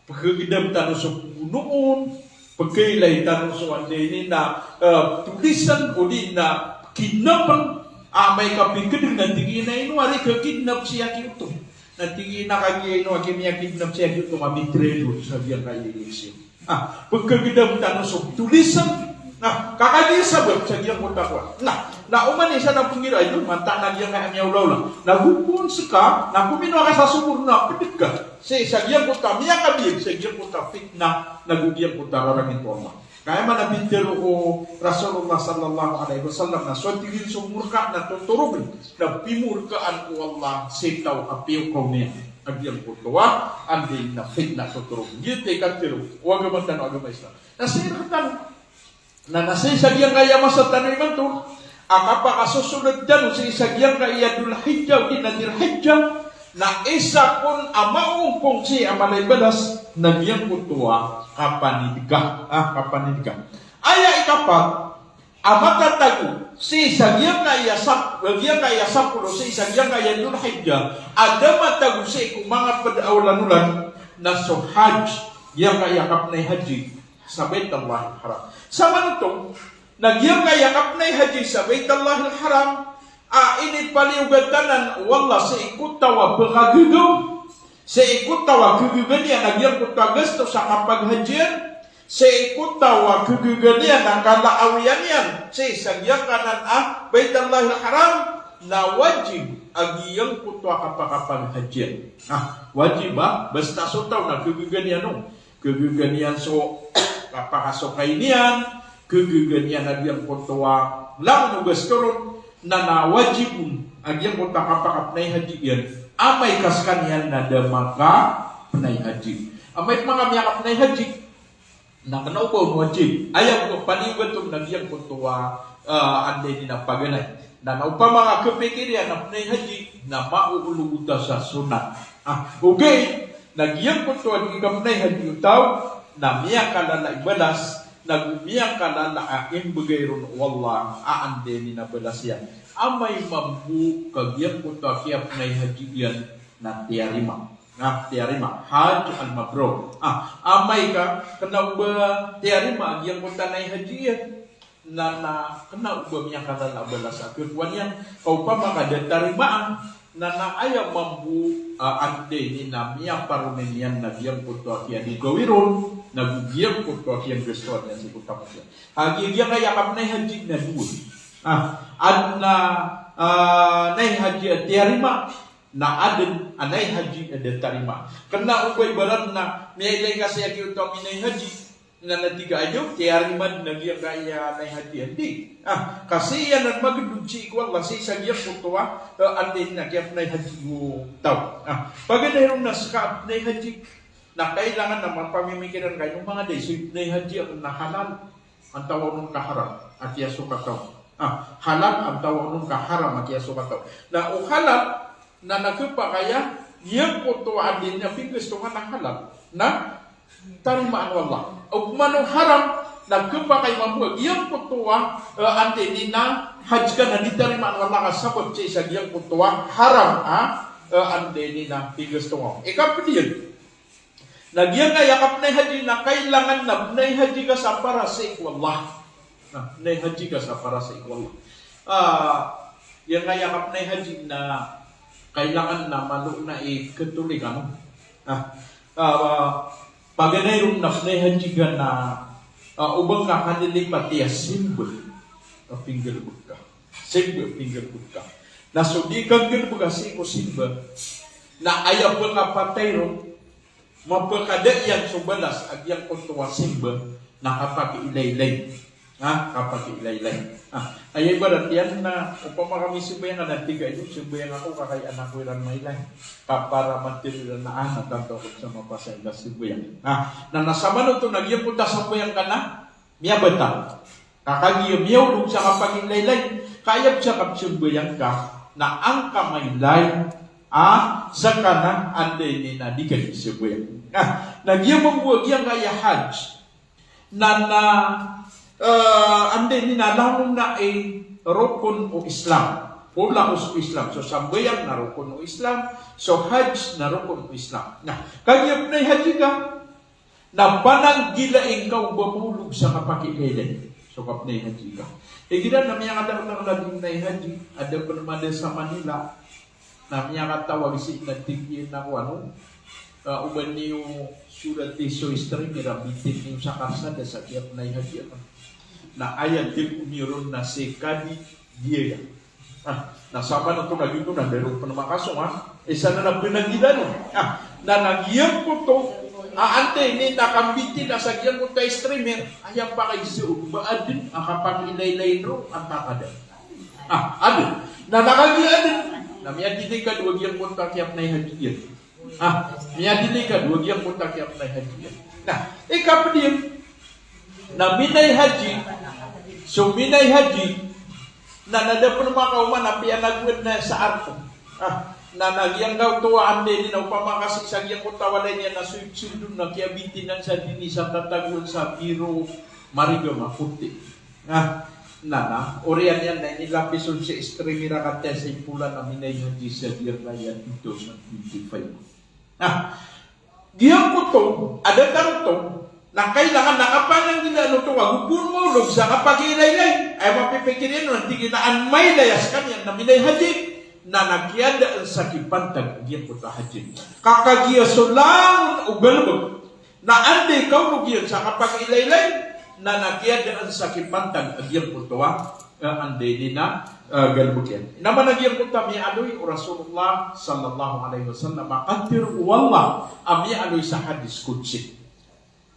Pkhagdam tano so pgonoon, pkhailay tano so anda ini na, eh, tolisan, odi na kidnapn, amay ka pikdg na tig iyan a ino ari khakidnap sii aki oto. Na tig iyan a kagiya ino aki miyakidnap sii aki oto, mabitray on sa giyangkai a eleksyon. Ah, pkhagdam tano so tolisan. Na, ka kagiya sabap sa giyangkoto a kowan. Na, na oman i isa na pnggiraw, ino, mataan a giyangkai a miyaolaola. Na go pn ska, na go mino aka sa soborno na pd ka. Sii sa giyangkoto a miyakabiyag, sa giyangkoto a fitnah, na go giyangkoto a rarangit o Allah. Ka aya maana pitharo o Rasulullah sallallahu alaihi wasallam na so tig iyan so morka na totorogn, na pimorkaan o Allah sii taw a piyokaw niyan a giyangkoto a, anda ini na fitnah totorogn. Giyoto i katharo o agama tano a agama Islam. Na sii rktano, na, na sii sa giyangkai a masa tano imanto a kapakasosold tano sii sa giyangkai a Dhul Hijjah odi na Dhil Hijjah, na isa kon a maompong sii a mala i balas na giyangkoto a kapanidka. Ah, kapanidka. Aya ikapat a matatago sii sa giyangkai a sap-, giyangkai a sapolo sii sa giyangkai a Dhul Hijjah, a da matago sii ko manga pd a olan-olan, na so hajj, giyangkai a kapnay haji sa Baitallahil Haram. Sa manotong, na giyangkai a kapnay haji sa Baitallahil Haram, a inipaliyogat anan o Allah sii ko taw a pkhagagaw, sii ko taw a khagaga niyan a giyangkoto a gasto sa kapaghaji iyan, sii ko taw a khagaga niyan a kalaawiyan iyan sii sa giyangkanan a Baitallahil Haram, na wajib a giyangkoto a kapakapaghaji iyan. Ah, wajib a, basta so taw na khagaga niyan o khagaga niyan so kapakasokay niyan, khagaga niyan a giyangkoto a langon o gasto ron, na, na wajib on a giyangkoto a kapakapnay haji iyan amay ka skaniyan na da makapnay haji. Amay pman ka miyakapnay haji, na kna o ba on wajib. Aya bo a paliyogat on na giyangkoto a, ah, anda ini na paganay. Na, na opama ka khapikir iyan a pnay haji, na maoolog oto sa sunnat. Ah, ogaid na giyangkoto a di kapnay haji o taw na miyakalala i balas, na go miyakalala a imbgay ron o Allah a anda ini na balas iyan. Amay mambo ka giyangkoto a kiyapnay haji iyan na tiyarima. Na tiyarima. Hajj al-mabrur. Ah, amay ka kna o ba tiyarima a giyangkoto a nay haji iyan, na, na kna o ba miyakalala a balas a khakowa niyan. Ka opama ka da tarimaan, na, na aya mambo, ah, anda ini na miyaparoni niyan na giyangkoto a kiyadigawi ron, na go giyangkoto a kiyanggastowan iyan sii ko tamok iyan. Kagiya giyangkaya kapnay haji na dowa. Ah, adn a, ah, nay haji a tiyarima, na adn a nay haji a da tarimaan. Kna o ba ibarat na miyailay ka sii a giyoto a minay haji, na, na tig ka a giyoto tiyarima dn a giyangkaya nay haji, andi. Ah, ka sii anan magdod sii ko Allah sii sa giyangkoto a, eh, anda ini na kiyapnay haji o taw. Ah, paganay ron na ska a pnay haji, na kailangan na mapamimikiran ka ino manga day so ipnay haji akn na halal antawaa onon ka haram a kiyasokat on. Ah, halal antawaa onon ka haram a kiyasokat on. Na o halal, na, na khapakay a giyangkoto a anda ini a pinggasto nga na halal, na tarimaan o Allah. Opama o haram, Na kepakay mambo a giyangkoto a, eh, anday ini na hajj ka na di tarimaan o Allah ka sabap sii sa giyangkoto a haram a, eh, anday ini na pigastowa. Ikaped iyan. Na giyangkaya kapnay hajji na kailangan na pnay hajji ka sa para sii ko Allah. Na pnay hajji ka sa para sii ko Allah. Ah, giyangkaya kapnay hajji na kailangan na malo na i Katolik, ano? Ah, ah, paganay ron na pnay hajji ka na, ah, o ba ngka kalilipat iyan simba a pinggalebek ka. Simba a pinggalebek ka. Na so di ka nggalebek a sii ko simba, na aya pekapatay ron, mapekada iyan so balas a giyangkoto a simba na kapakiilaylay. Ha, kapakiilaylay. Ha, aya ibarat iyan na opama ka misimbayang ka na tig ka, "Ino, simbayang ako ka kay anak ko iran mailay." Ka para matero iran na, ah, na tanto ako sa mapasang ka simbayang. Ha, na, na samanoto na giyangkoto a sambayang ka na miyabatal. Ka kagiya miyaolog sa kapakiilaylay, ka aya pn sa kapsambayang ka na angka mailay, ah, sa ka na anday ini na di ka di sambayang. Ah, na giya mambo a giyangkaya hajj na, na, eh, anday ini na langon na i rokon o Islam. Pola o so Islam. So sambayang na rokon o Islam, so hajj na rokon o Islam. Na kagiya pnay hajji ka, na pananggilai ngka o ba maolog sa kapakiilaylay. So kapnay hajji ka. Igira na miyakadakdakl a di pnay hajji, adn pn mada sa Manila, na miyakatawag sii na tig iyan a ko ano, ah, o ba niyo solati so streamer a bitin niyo sa karsada sa kiyapnay hajji ka. Na aya tig o niyo ron na si Kadi Diaga. Ah, na samanoto na giyoto na da ron pn makasong, ah. Isa na na pnanggilai ron. Ah, na, na giyangkoto a anday ini na kambitin a sa giyangkoto a streamer, aya pakaiza o ba adn a kapakiilaylay ron antaa ka da. Ah, adn. Na, na kagiya adn, na miyadilay ka dn a giyangkoto a kiyapnay hajji iyan. Ah, miyadilay ka dn a giyangkoto a kiyapnay hajji iyan. Na, ikaped iyan, na minay hajji, so minay hajji, na, na da pn makaoma na piyanagowan na sa arko. Ah, na, na giyangkoto a anday ini na opama ka sii sa giyangkoto a walay niyan na so ipsold on na kiyabitinan sa dini sa tatagoan sa biro mariga makoti. Ah, na, na, oriyan iyan na inilapis on si streamer a kataya sa ipolan a minay hajji sa giyangkaya two thousand twenty-five. Na giyangkoto a datar oto na kailangan na kapananggilaan oto ka go pn maolog sa kapakiilaylay. Aya mapipikir iyan on na tig iyan a an mailay a skaniyan na minay hajji, na, na kiyadaan sa kipantag a giyangkoto a hajji. Ka kagiya so langon o galbk na anday kaolog iyan sa kapakiilaylay, na, na kiyadaan sa kipantag a giyangkoto a, eh, anday ini na, eh, galbk iyan. Na mana giyangkoto a miyaaloy o Rasulullah sallallahu alaihi wasallam a katharo o Allah a miyaaloy sa hadis qudsi.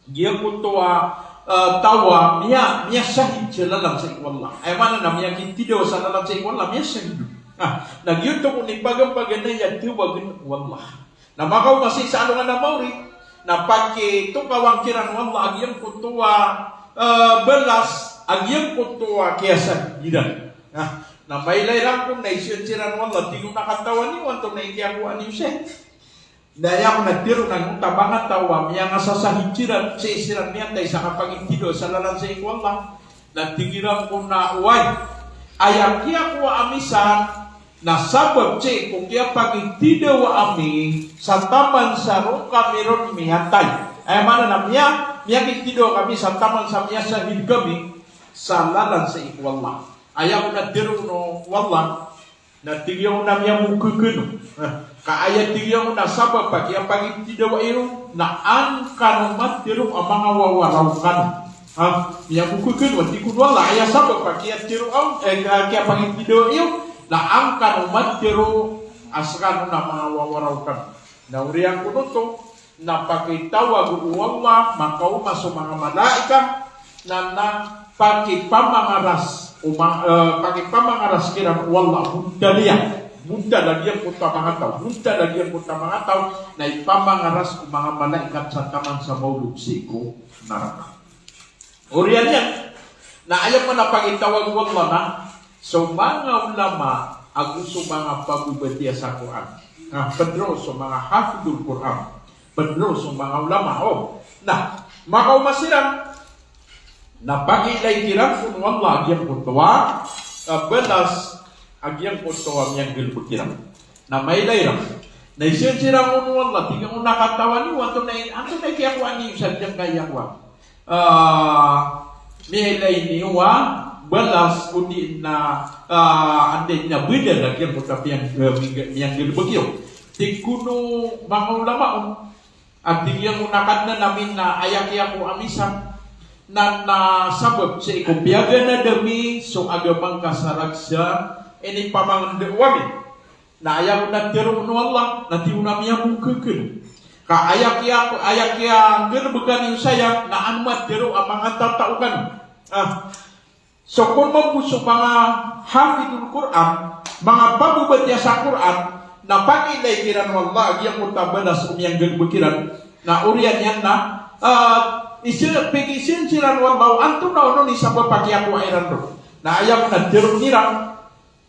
Giyangkoto a, eh, taw a miya, miyasahid sa lalan sii ko Allah. Aya maana na miyakithidawa sa lalan sii ko Allah, miyasahid. Ah, na giyoto kon i paganay a tawagn o Allah. Na makaoma sii sa alongan a maori, na pakitokawan kiran o Allah a giyangkoto a, eh, balas a giyangkoto a kiyasahid iran. Na, na mailay iran kon na isoyan siran o Allah, tig o Allah a katawan iyo antonaa i kiyakowaan iyo sii. Na aya kon a tharo na giyangkoto a manga taw a miyangasasahid siran, sii siran miyatay sa kapagithidawa sa lalan sii ko Allah. Na tig iran kon a, oway, aya kiyakowa ami san na sabap sii ko kiyapagithidawa ami sa taman sa roo kami ron miyatay. Aya maana na miya, miyakithidawa kami sa taman sa miyasahid kami sa lalan sii ko Allah. Aya kon a tharo o Allah, na tig iyan a miyamokhag kano. Ka aya tig iyan a sabap a kiyapagithidawa iyo na an kano matharo a manga wawaraw kano. Ha, miyamokhag kano, tig o Allah, aya sabap a kiyatharo aw, eh, ka, kiyapagithidawa iyo na an kano matharo a skano na manga wawaraw kano. Na oriyan kon oto, na pakitawag o Allah, makaoma so manga malaikat, na, na pakipamangaras, o ma-, eh, pakipamangaras kiran o Allah, bontal iyan. Bontal a giyangkoto a manga taw, bontal a giyangkoto a manga taw, na ipamangaras o manga malaikat sa taman sa maolog sii ko naraka. Oriyan iyan, na aya pn a pakitawag o Allah na so manga ulama ago so manga pagobatiya sa Qur'an. Na pd roo so manga hafidhul Qur'an. Pd roo so manga ulama. O, na makaoma siran, Na pakiilay kiran kon o Allah a giyangkoto a, ah, balas a giyangkoto a miyanggalebek iran. Na mailay iran. Na isensi iran kon o Allah, tig iyan on a katawan iyo, antonaa i, antonaa i kiyakowa niyo sa giyangkaya kowan. Ah, miyailay niyo a balas odi na, ah, anday na badal a giyangkoto a piyang-, eh, miyanggalebek iyo. Tig kon o manga ulama on, a tig iyan on a Kadnan ami na aya kiyakowa ami san na, na sabap sii ko piyaganad ami so agama ngka sa rakhs a inipamangndao ami. Na aya ko na tero on o Allah, na tig iyan a miyamokhakn. Ka aya kiya, aya kiyanggalebeka niyo saya, na an matero a manga tatao kano. Ah, so kon mambo so manga hafidul Qur'an, manga pababatiya sa Qur'an, na pakiilay kiran o Allah a giyangkoto a balas o miyanggalebek iran. Na oriyan iyan na, ah, isi, pakiisensi iran o Allah o antonaa onon i sabap a kiyakowa iran ron. Na aya ko na tero iran,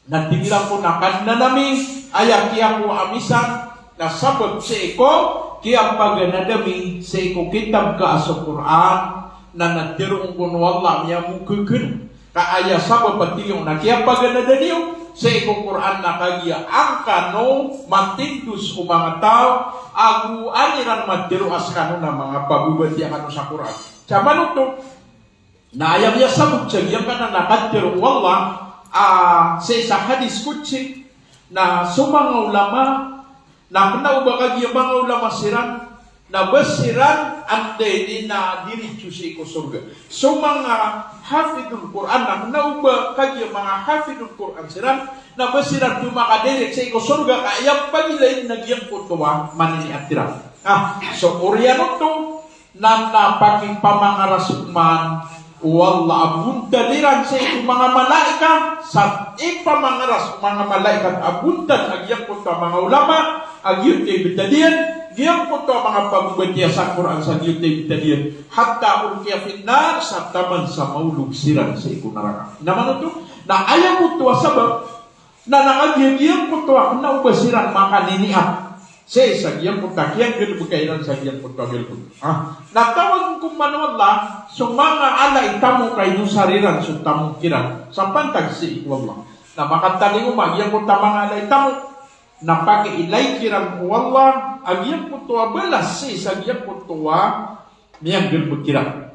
na tig iran kon a Kadnan ami, aya kiyakowa ami san na sabap sii ko kiyapaganad ami sii ko kitab ka a so Qur'an, na na tero on kon o Allah a miyamokhakn. Ka aya sabap a tig iyan on a kiyapaganad ami sii ko Qur'an na kagiya angkano matindos o manga taw ago an iran matero a sekano na manga pababatiya kano sa Qur'an. Sa manoto, na aya miyasabot sa giyangkanan a katero o Allah, ah, sii sa hadis qudsi, na so manga ulama, na kena o ba kagiya manga ulama siran, na ba siran anday ini na diritso sii ko sorga. So manga hafidul Qur'an, na kena o ba kagiya manga hafidul Qur'an siran, na ba siran di makadirect sii ko sorga, ka aya pagilay na giyangkoto a manini a tira. Ah, so oriyan oto, na na pakipamangaras man o Allah a bontal iran sii ko manga malaikat, sa ipamangaras o manga malaikat a bontal a giyangkoto a manga ulama a giyoto i btad iyan, giyangkoto a manga pababatiya sa Qur'an sa giyoto i btad iyan, hatta ulqiya fin nar, sa taman sa maolog siran sii ko naraka. Na manoto, na aya koto a sabap na, na kagiya giyangkoto a kena o ba siran makaniniat sii sa giyangkoto a kiyanggalebeka iran sa giyangkoto a galebek. Ah, na tawagen ko man o Allah so manga ala i tamok a inosar iran so tamok iran sa pantag sii ko Allah. Na makatalingoma giyangkoto a manga ala i tamok, na pakiilay kiran o Allah a giyangkoto a balas sii sa giyangkoto a miyanggalebek iran.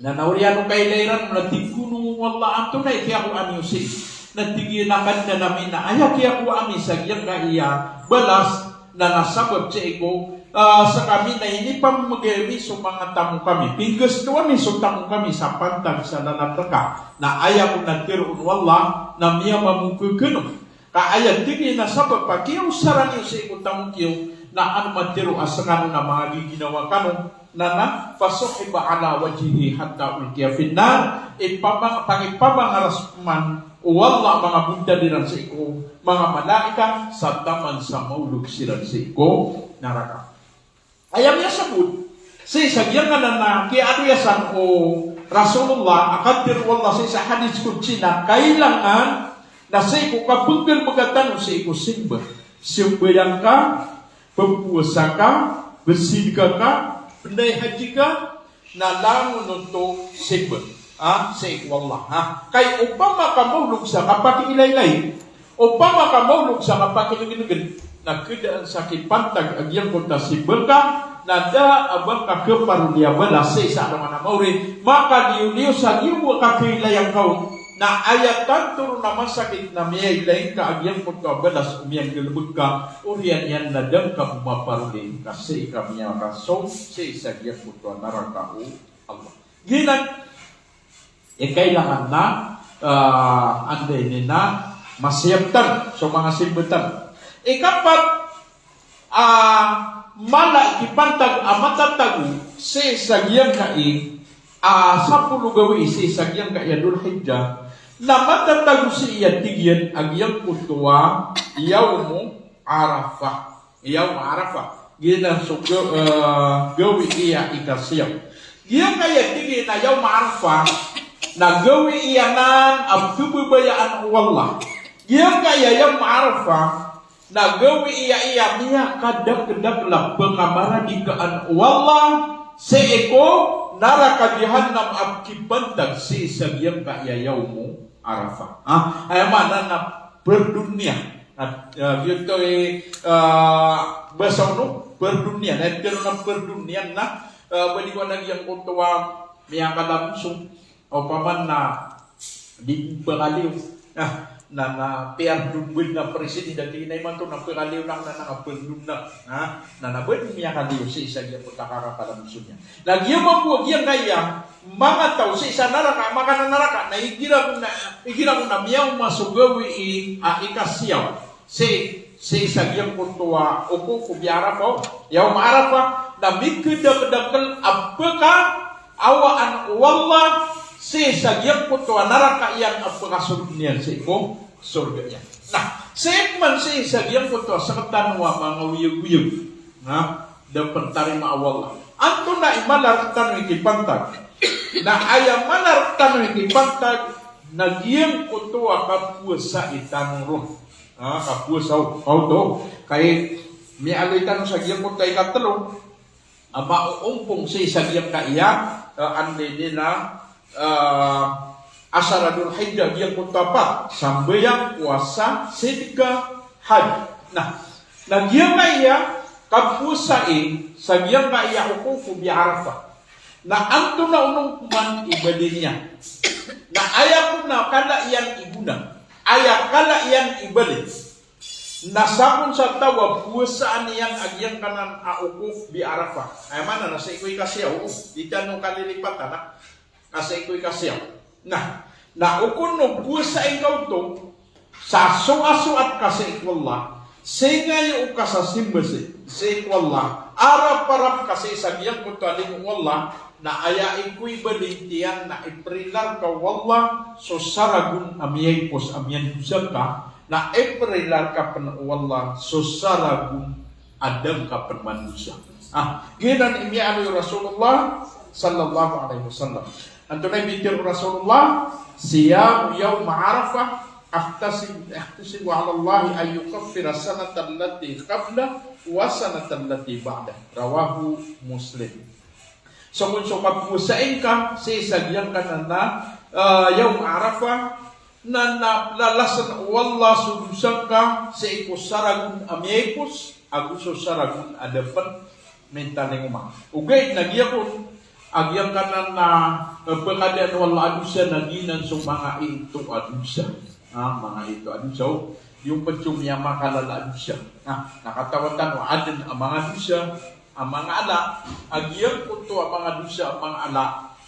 Na, na oriyan o kailay iran, na tig kon o Allah, antonaa i kiyakowa niyo sii? Na tig iyan a Kadnan ami, na aya kiyakowa ami sa giyangkaya balas, na na sabap sii ko, ah, sekami na inipamegay ami so manga tamok ami. Pinggasto ami so tamok ami sa pantag sa lalan reka. Na aya ko na tero on o Allah, na miyamamokhakn on. Ka aya tig iyan a sabap a kiyaosaran iyo sii ko tamok iyo, na an matero a sekano na manga giginawa kano, na na, fasuhiba ala wajhihi hatta ulqiya fin nar, ipamang-, pakipamangaras man o Allah a manga bontal iran sii ko manga malaikat, sa taman sa maolog siran sii ko naraka. Aya miyasabot sii sa giyangkanan a kiyadoya san o Rasulullah a katero o Allah sii sa hadis qudsi na kailangan na sii ko kapenggalebeka tano sii ko simba. Sambayang ka, pphowasa ka, bsdka ka, pnday haji ka, na langon oto simba. Ah, sii ko Allah, ha. Kay opama ka maolog sa kapakiilaylay, opama ka maolog sa kapakilegelegen, na kdaan sa kipantag a giyangkoto a simba ngka, na da a ba ngka khaparoli a balas sii sa alongan a maori, makaliyoliyo sa giyoto a kakailayan ka on, na aya tanto ron a masakit na miyailay ngka a giyangkoto a balas o miyanggalebek ka, oriyan iyan na da ngka bo maparoli ka sii ka miyakasold sii sa giyangkoto a naraka o Allah. Giyanan i kailangan na, ah, anday ini na masiyap tano so manga simba tano. Ikapat, ah, mala i kipantag a matatago sii sa giyangkai a sapolo gawii sii sa giyangkai a Dhul Hijjah, na matatago sii a tig iyan a giyangkoto a Yawmu Arafah. Yawm Arafah. Giyanan so ga-, eh, gawii a ikasiyam. Giyangkaya tig iyan a Yawm Arafah, na gawii anan a pkhababayaan o Allah. Giyangkaya Yawm Arafah, na gawii a miyakadakdakl a pngamaradikaan o Allah sii ko naraka jahannam a kipantag sii sa giyangkaya yawmu Arafah. Ha? Aya maana na perdon iyan. Na, ah, giyoto i, ah, basa o perdon iyan. Na aya tero na perdon iyan na, ah, ba di ko na giyangkoto a miyakalansong. Opama na di pekaliyo. Ah, na, na piyardon bo na president a tig iyan a imanto na pekaliyo na, na, na perdon na. Ha? Na, na ba di miyakaliyo sii sa giyangkoto a kakalansong iyan. Na giya mambo a giyangkaya manga taw sii sa naraka, makanan naraka, na igira ko na, igira ko na miyaoma so gawii a ikasiyaw sii, sii sa giyangkoto a wukufu bi Arafah, yawm Arafah, na mikedakdakel a pekaawaan o Allah sii sa giyangkoto a naraka iyan a pekasold iyan sii ko sorga iyan. Na, sii man sii sa giyangkoto a sekatano a manga oyagoyag. Na, da pen tarimaa o Allah. Antonaa i mala rektano i kipantag? Na aya mala rektano i kipantag na giyangkoto a kapowasai tano ron. Ah, kapowasa o, kaoto. Ka miyaaloy tano sa giyangkoto a ikatelo a maoompong sii sa giyangkaya, ah, anda ini na, ah, asara Dhul Hijjah, giyangkoto a pat, sambayang, powasa, sidka, hajj. Na, na giyangkaya kapowasai sa giyangkaya wukufu bi Arafah. Na antonaa on pman i bali niyan? Na aya kon a kala iyan i gona, aya kala iyan i bali na sakon sa taw a powasaan iyan a giyangkanan a wukufu bi Arafah. Aya maana na sii ko ikasiyaw, di tano kalilipatan a ka sii ko ikasiyaw. Na, na o kon o powasai ngka oto, sa soasoat ka sii ko Allah, singayo o kasasimba sii, sii ko Allah, araparap ka sii sa giyangkoto a limo o Allah, na aya iko i bali niyan na iperila rka o Allah so saragon a miyaipos a miyandosa ka, na iperila rka pen o Allah so saragon a da ngka pen mandosa. Ah, giyanan i miyaaloy o Rasulullah sallallahu alaihi wasallam. Antonaa i bitharo o Rasulullah? Siyamu yawmi Arafah, ahtasibu, ahtasibu ala Allahi an yukaffira sanata allati qablah wa sanata allati ba'dah. Rawahu Muslim. So kon so kapowasai ngka sii sa giyangkanan a, ah, yawm Arafah, na, na lalasen o Allah so dosa ngka sii ko saragon a miyaipos, ago so saragon a da pen mitalingoma. Ogaid na giyangkoto a giyangkanan a, eh, pekadaan o Allah a dosa na giyanan so manga ito a dosa. Ah, manga ito a dosa, o. Giyoto pen so miyamakalala a dosa. Na, na katawan tano a aden a manga dosa a manga ala, a giyangkoto a manga dosa a manga ala,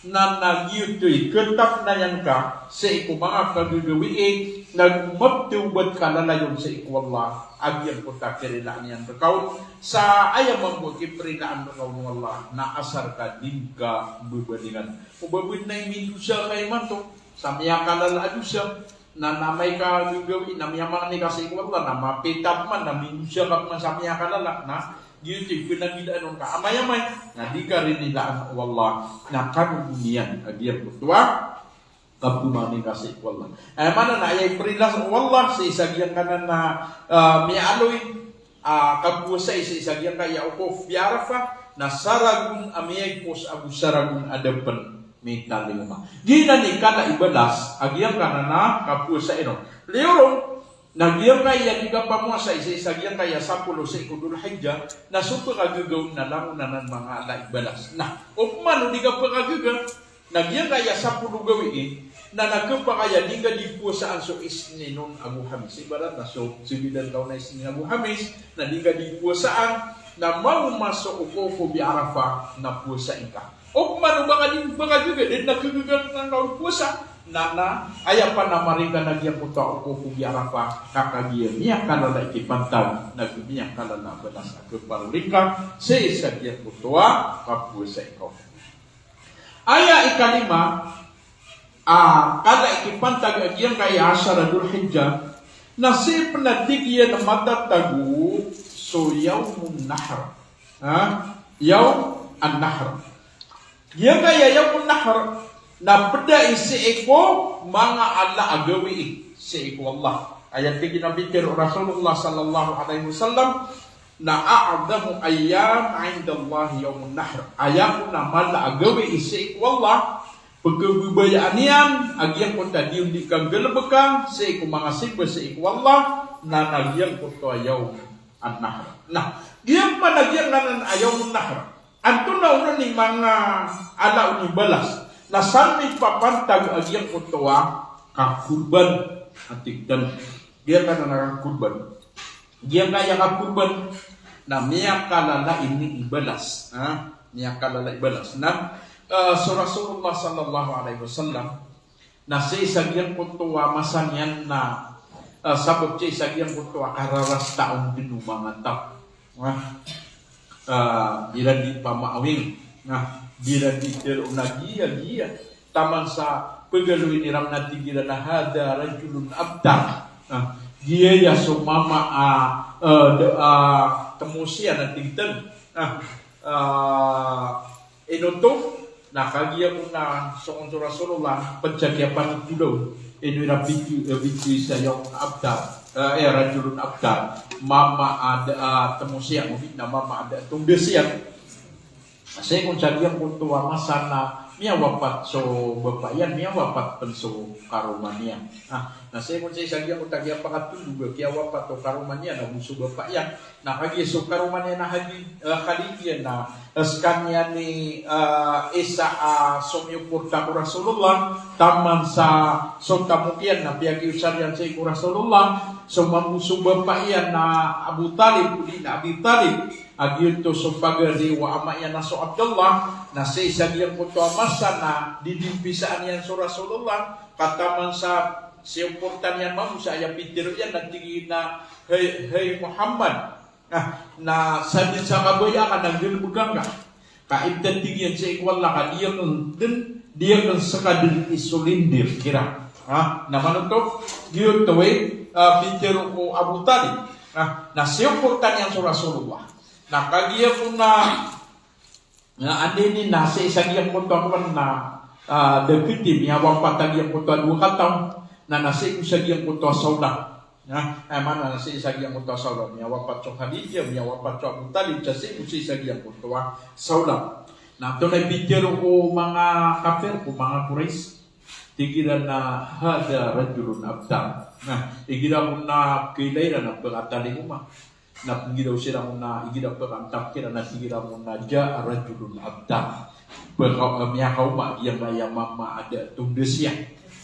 na, na giyoto i ketap na iyan ka sii ko manga kagagawii, na go maptawbat ka lalayon sii ko Allah a giyangkoto a kirilaan iyan reka on. Sa aya mambo a kiperilaan reka on o Allah na asar ka di ngka bebalingan. O ba bo na imindosa ka imanto sa miyakalala a dosa, na, na amay ka gagawii na miyamangni ka sii ko Allah, na mapita pman, na mindosa ka pman sa miyakalala, na giyoto i penagilaan on ka amay-amay, na di ka rinilaan o Allah, na kano bo niyan a giyangkoto a kapemangni ka sii ko Allah. Aya maana na aya iperila o Allah sii sa giyangkanan a, ah, miyaaloy a kapowasai sii sa giyangkaya wukufu bi Arafah, na saragon a miyaipos ago saragon a da pen mitalingoma. Giyanan i kala i balas a giyangkanan a kapowasai ron. Liyo ron, na giyangkaya di kapamowasai sii sa giyangkaya sapolo sii ko Dhul Hijjah, na so pekagaga on na langon anan manga ala i balas. Na, opama o di ka pekagaga, na giyangkaya sapolo gawii, na, na kepakay a di ngka di powasaan so Isnin on ago Hamis. Ibarat na so, so gidan taw na Isnin ago Hamis, na di ngka di powasaan, na maoma so wukufu bi Arafah, na powasai ngka. Opama o ba ka di, ba ka di ngka di, na kagaga ngka on powasa, na, na, aya panamarika na giyangkoto a wukufu bi Arafah, ka kagiya miyakalala i kipantag, na go miyakalala a balas a keparoli ngka sii sa giyangkoto a kapowasai ngka on. Aya ikalima a kala i kipantag a giyangkaya asara Dhul Hijjah, na sii pen a tig iyan a matatago so Yawmun Nahr. Ha? Yawm an-Nahr. Giyangkaya Yawmun Nahr na ped ai sii ko manga ala a gawii sii ko Allah. Aya tig iyan a bitharo o Rasulullah sallallahu alaihi wasallam, Na a'zamu ayyam indallahi yawmun nahr. Aya kon a mala a gawii sii ko Allah, pkhababayaan iyan a giyangkoto a di on di kanggalbka sii ko manga simba sii ko Allah, na na giyangkoto a yawm an-nahr. Na giyangkoto a giyangkanan a yawmun nahr, antonaa onon i manga ala on i balas? Na san mipapantag a giyangkoto a kakorban a tig tano. Giyangkanan a kakorban. Giyangkaya kakorban na miyakalala ini i balas. Ha? Miyakalala i balas. Na, eh, so Rasulullah sallallahu alaihi wasallam, na sii sa giyangkoto a masa niyan na, eh, sabap sii sa giyangkoto a kararasta on dn o manga taw. Ha? Ah, di iran di pamaawing. Nah, di iran di tharoon a giya, giya. Taman sa pagaloyin iran na tig iran a hadha rajulun abtar. Nah, giyaya so mama a, eh, da-, a tmosiya na tig tano. Nah, ah, ino oto, na kagiya kon na so, kon so Rasulullah, pd sa kiyapanothola on, ino iran pitharo, eh, pitharo sa yawm abtar, eh, eh, rajulun abtar, mama a da a tmosiya, odi na mama a da a tongdasiya. Sii kon sa giyangkoto a masa na miyawapat so bapa iyan, miyawapat pn so karoma niyan. Ah, na sii kon sii sa giyangkoto a kiyapakatondog a kiyawapat o karoma niyan ago so bapa iyan. Na kagiya so karoma niyan a Khadi-, eh, Khadijah na, eh, skaniyan i, eh, isa a somiyoporta ko Rasulullah, taman sa so tamok iyan na piyakiosar iyan sii ko Rasulullah, so mambo so bapa iyan na Abu Talib, odi na Abi Talib, a giyoto so pagari o ama iyan a so Abdullah, na sii sa giyangkoto a masa na didimpisaan iyan so Rasulullah, ka taman sa siyoporta niyan mambo sa aya pitharo iyan na tig iyan a, "Hay, hay Muhammad, ah, na sadn sa kabaya ka na nggalbka ngka. Ka iptad tig iyan sii ko Allah ka di akn dn, di akn skadn i solindir kiran." Ha? Na manoto, giyoto i, ah, pitharo ko Abu Talib. Ha? Na siyoporta niyan so Rasulullah. Na kagiya kon na Na anda ini na sii sa giyangkoto a kowan na, ah, da kti, miyawapat a giyangkoto a dowa kataw, na na sii ko sa giyangkoto a Sauda. Na, eh, mana na sii sa giyangkoto a Sauda, miyawapat so Khadijah, miyawapat so Abu Talib, sa sii ko sii sa giyangkoto a Sauda. Na antonaa i pitharo ko manga kafir, ko manga Quraysh? Tig iran a hadha rajulun abtar. Na igira kon na kailay iran a pkatalingoma. Na pnggiraw siran on na igira pkantap kiran na tig iran on na jaa rajulun abtar. Pka-, eh, miyakaoma giyangkaya mama a da a tongdasiya.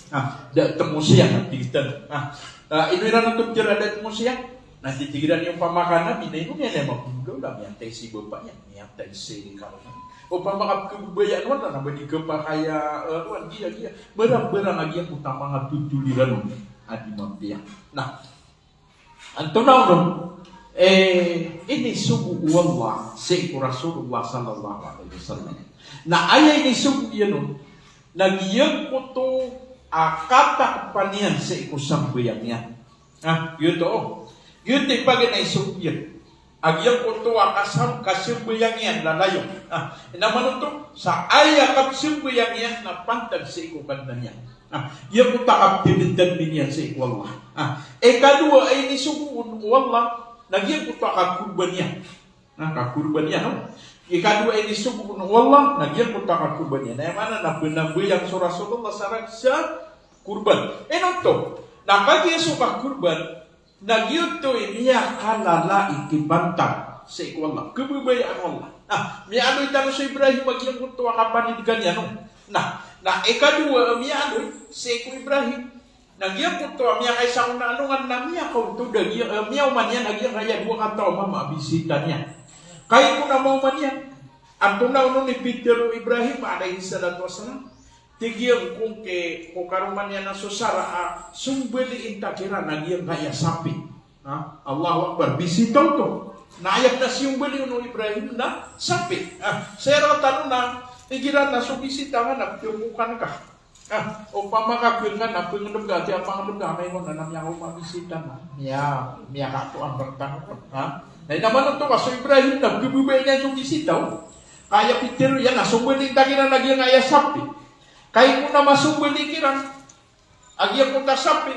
Ah, da a tmosiya na tig iran. Ah, ah, ino iran oto pitharo a da a tmosiya? Na tig iran iyan opama ka Nabi na ino niyan a mapmgawla, miyatay si bapa iyan, miyatay si karoma. Opama ka pkhababayaan on na ba di khapakay a, eh, ron, giya, giya. Barang, barang a giyangkoto a manga totol iran on a di mapiya. Na, Antonaa onon, eh, inisogo o Allah sii ko Rasulullah sallallahu alaihi wasallam. Na aya inisogo iyan on, na giyangkoto a katakpan iyan sii ko sambayang iyan. Ah, giyoto. Giyoto i paganay isogo iyan. A giyangkoto a kasam-, kasambayang iyan na layon. Ah, ino man oto, sa aya kapsambayang iyan na pantag sii ko Kadnan iyan. Ah, giyangkoto a kaptindindin iyan sii ko Allah. Ah, ikadowa a inisogo on o Allah, na giyangkoto a kakorban iyan. Na kakorban iyan, no? Ikadowa a inisogo on o Allah, na giyangkoto a kakorban iyan. Na aya maana na pnambayang so Rasulullah sa rk sa korban. Ino oto, na kagiya so kakorban, na giyoto i miyakalala i kipantag sii ko Allah. Khababayaan o Allah. Na, miyaaloy tano so Ibrahim a giyangkoto a kapanidkan iyan, no? Na, na ikadowa a miyaaloy sii ko Ibrahim. Na giyangkoto a miyakaisa kon a alongan na miyakaontod a giya, eh, miyaoma niyan a giyangkaya dowa kataw a mama a bisita niyan. Kagiya kon a maoma niyan, antonaa onon i pitharo o Ibrahim alayhis salatu wassalam? Tig iyan kon ki, ko karoma niyan a so Sarah a, sombaliin ta kiran a giyangkaya sapi. Ha? Allahu Akbar. Bisita oto. Na aya pn a siyombali on o Ibrahim na sapi. Ha? Sii rktano na, igira na so bisita nga na piyongkokan ka. Ha? Opama ka piyongkokan na piyongkokan ka, tiya piyongkokan ka, na ino na, na miyaoma bisita na. Miya, miyakatoan rktano. Ha? Na ino man oto ka so Ibrahim na pkhababayaan iyan so bisita on. Ka aya pitharo iyan na sombaliin ta kiran a giyangkaya sapi. Kagiya kon a masombali kiran a giyangkoto a sapi,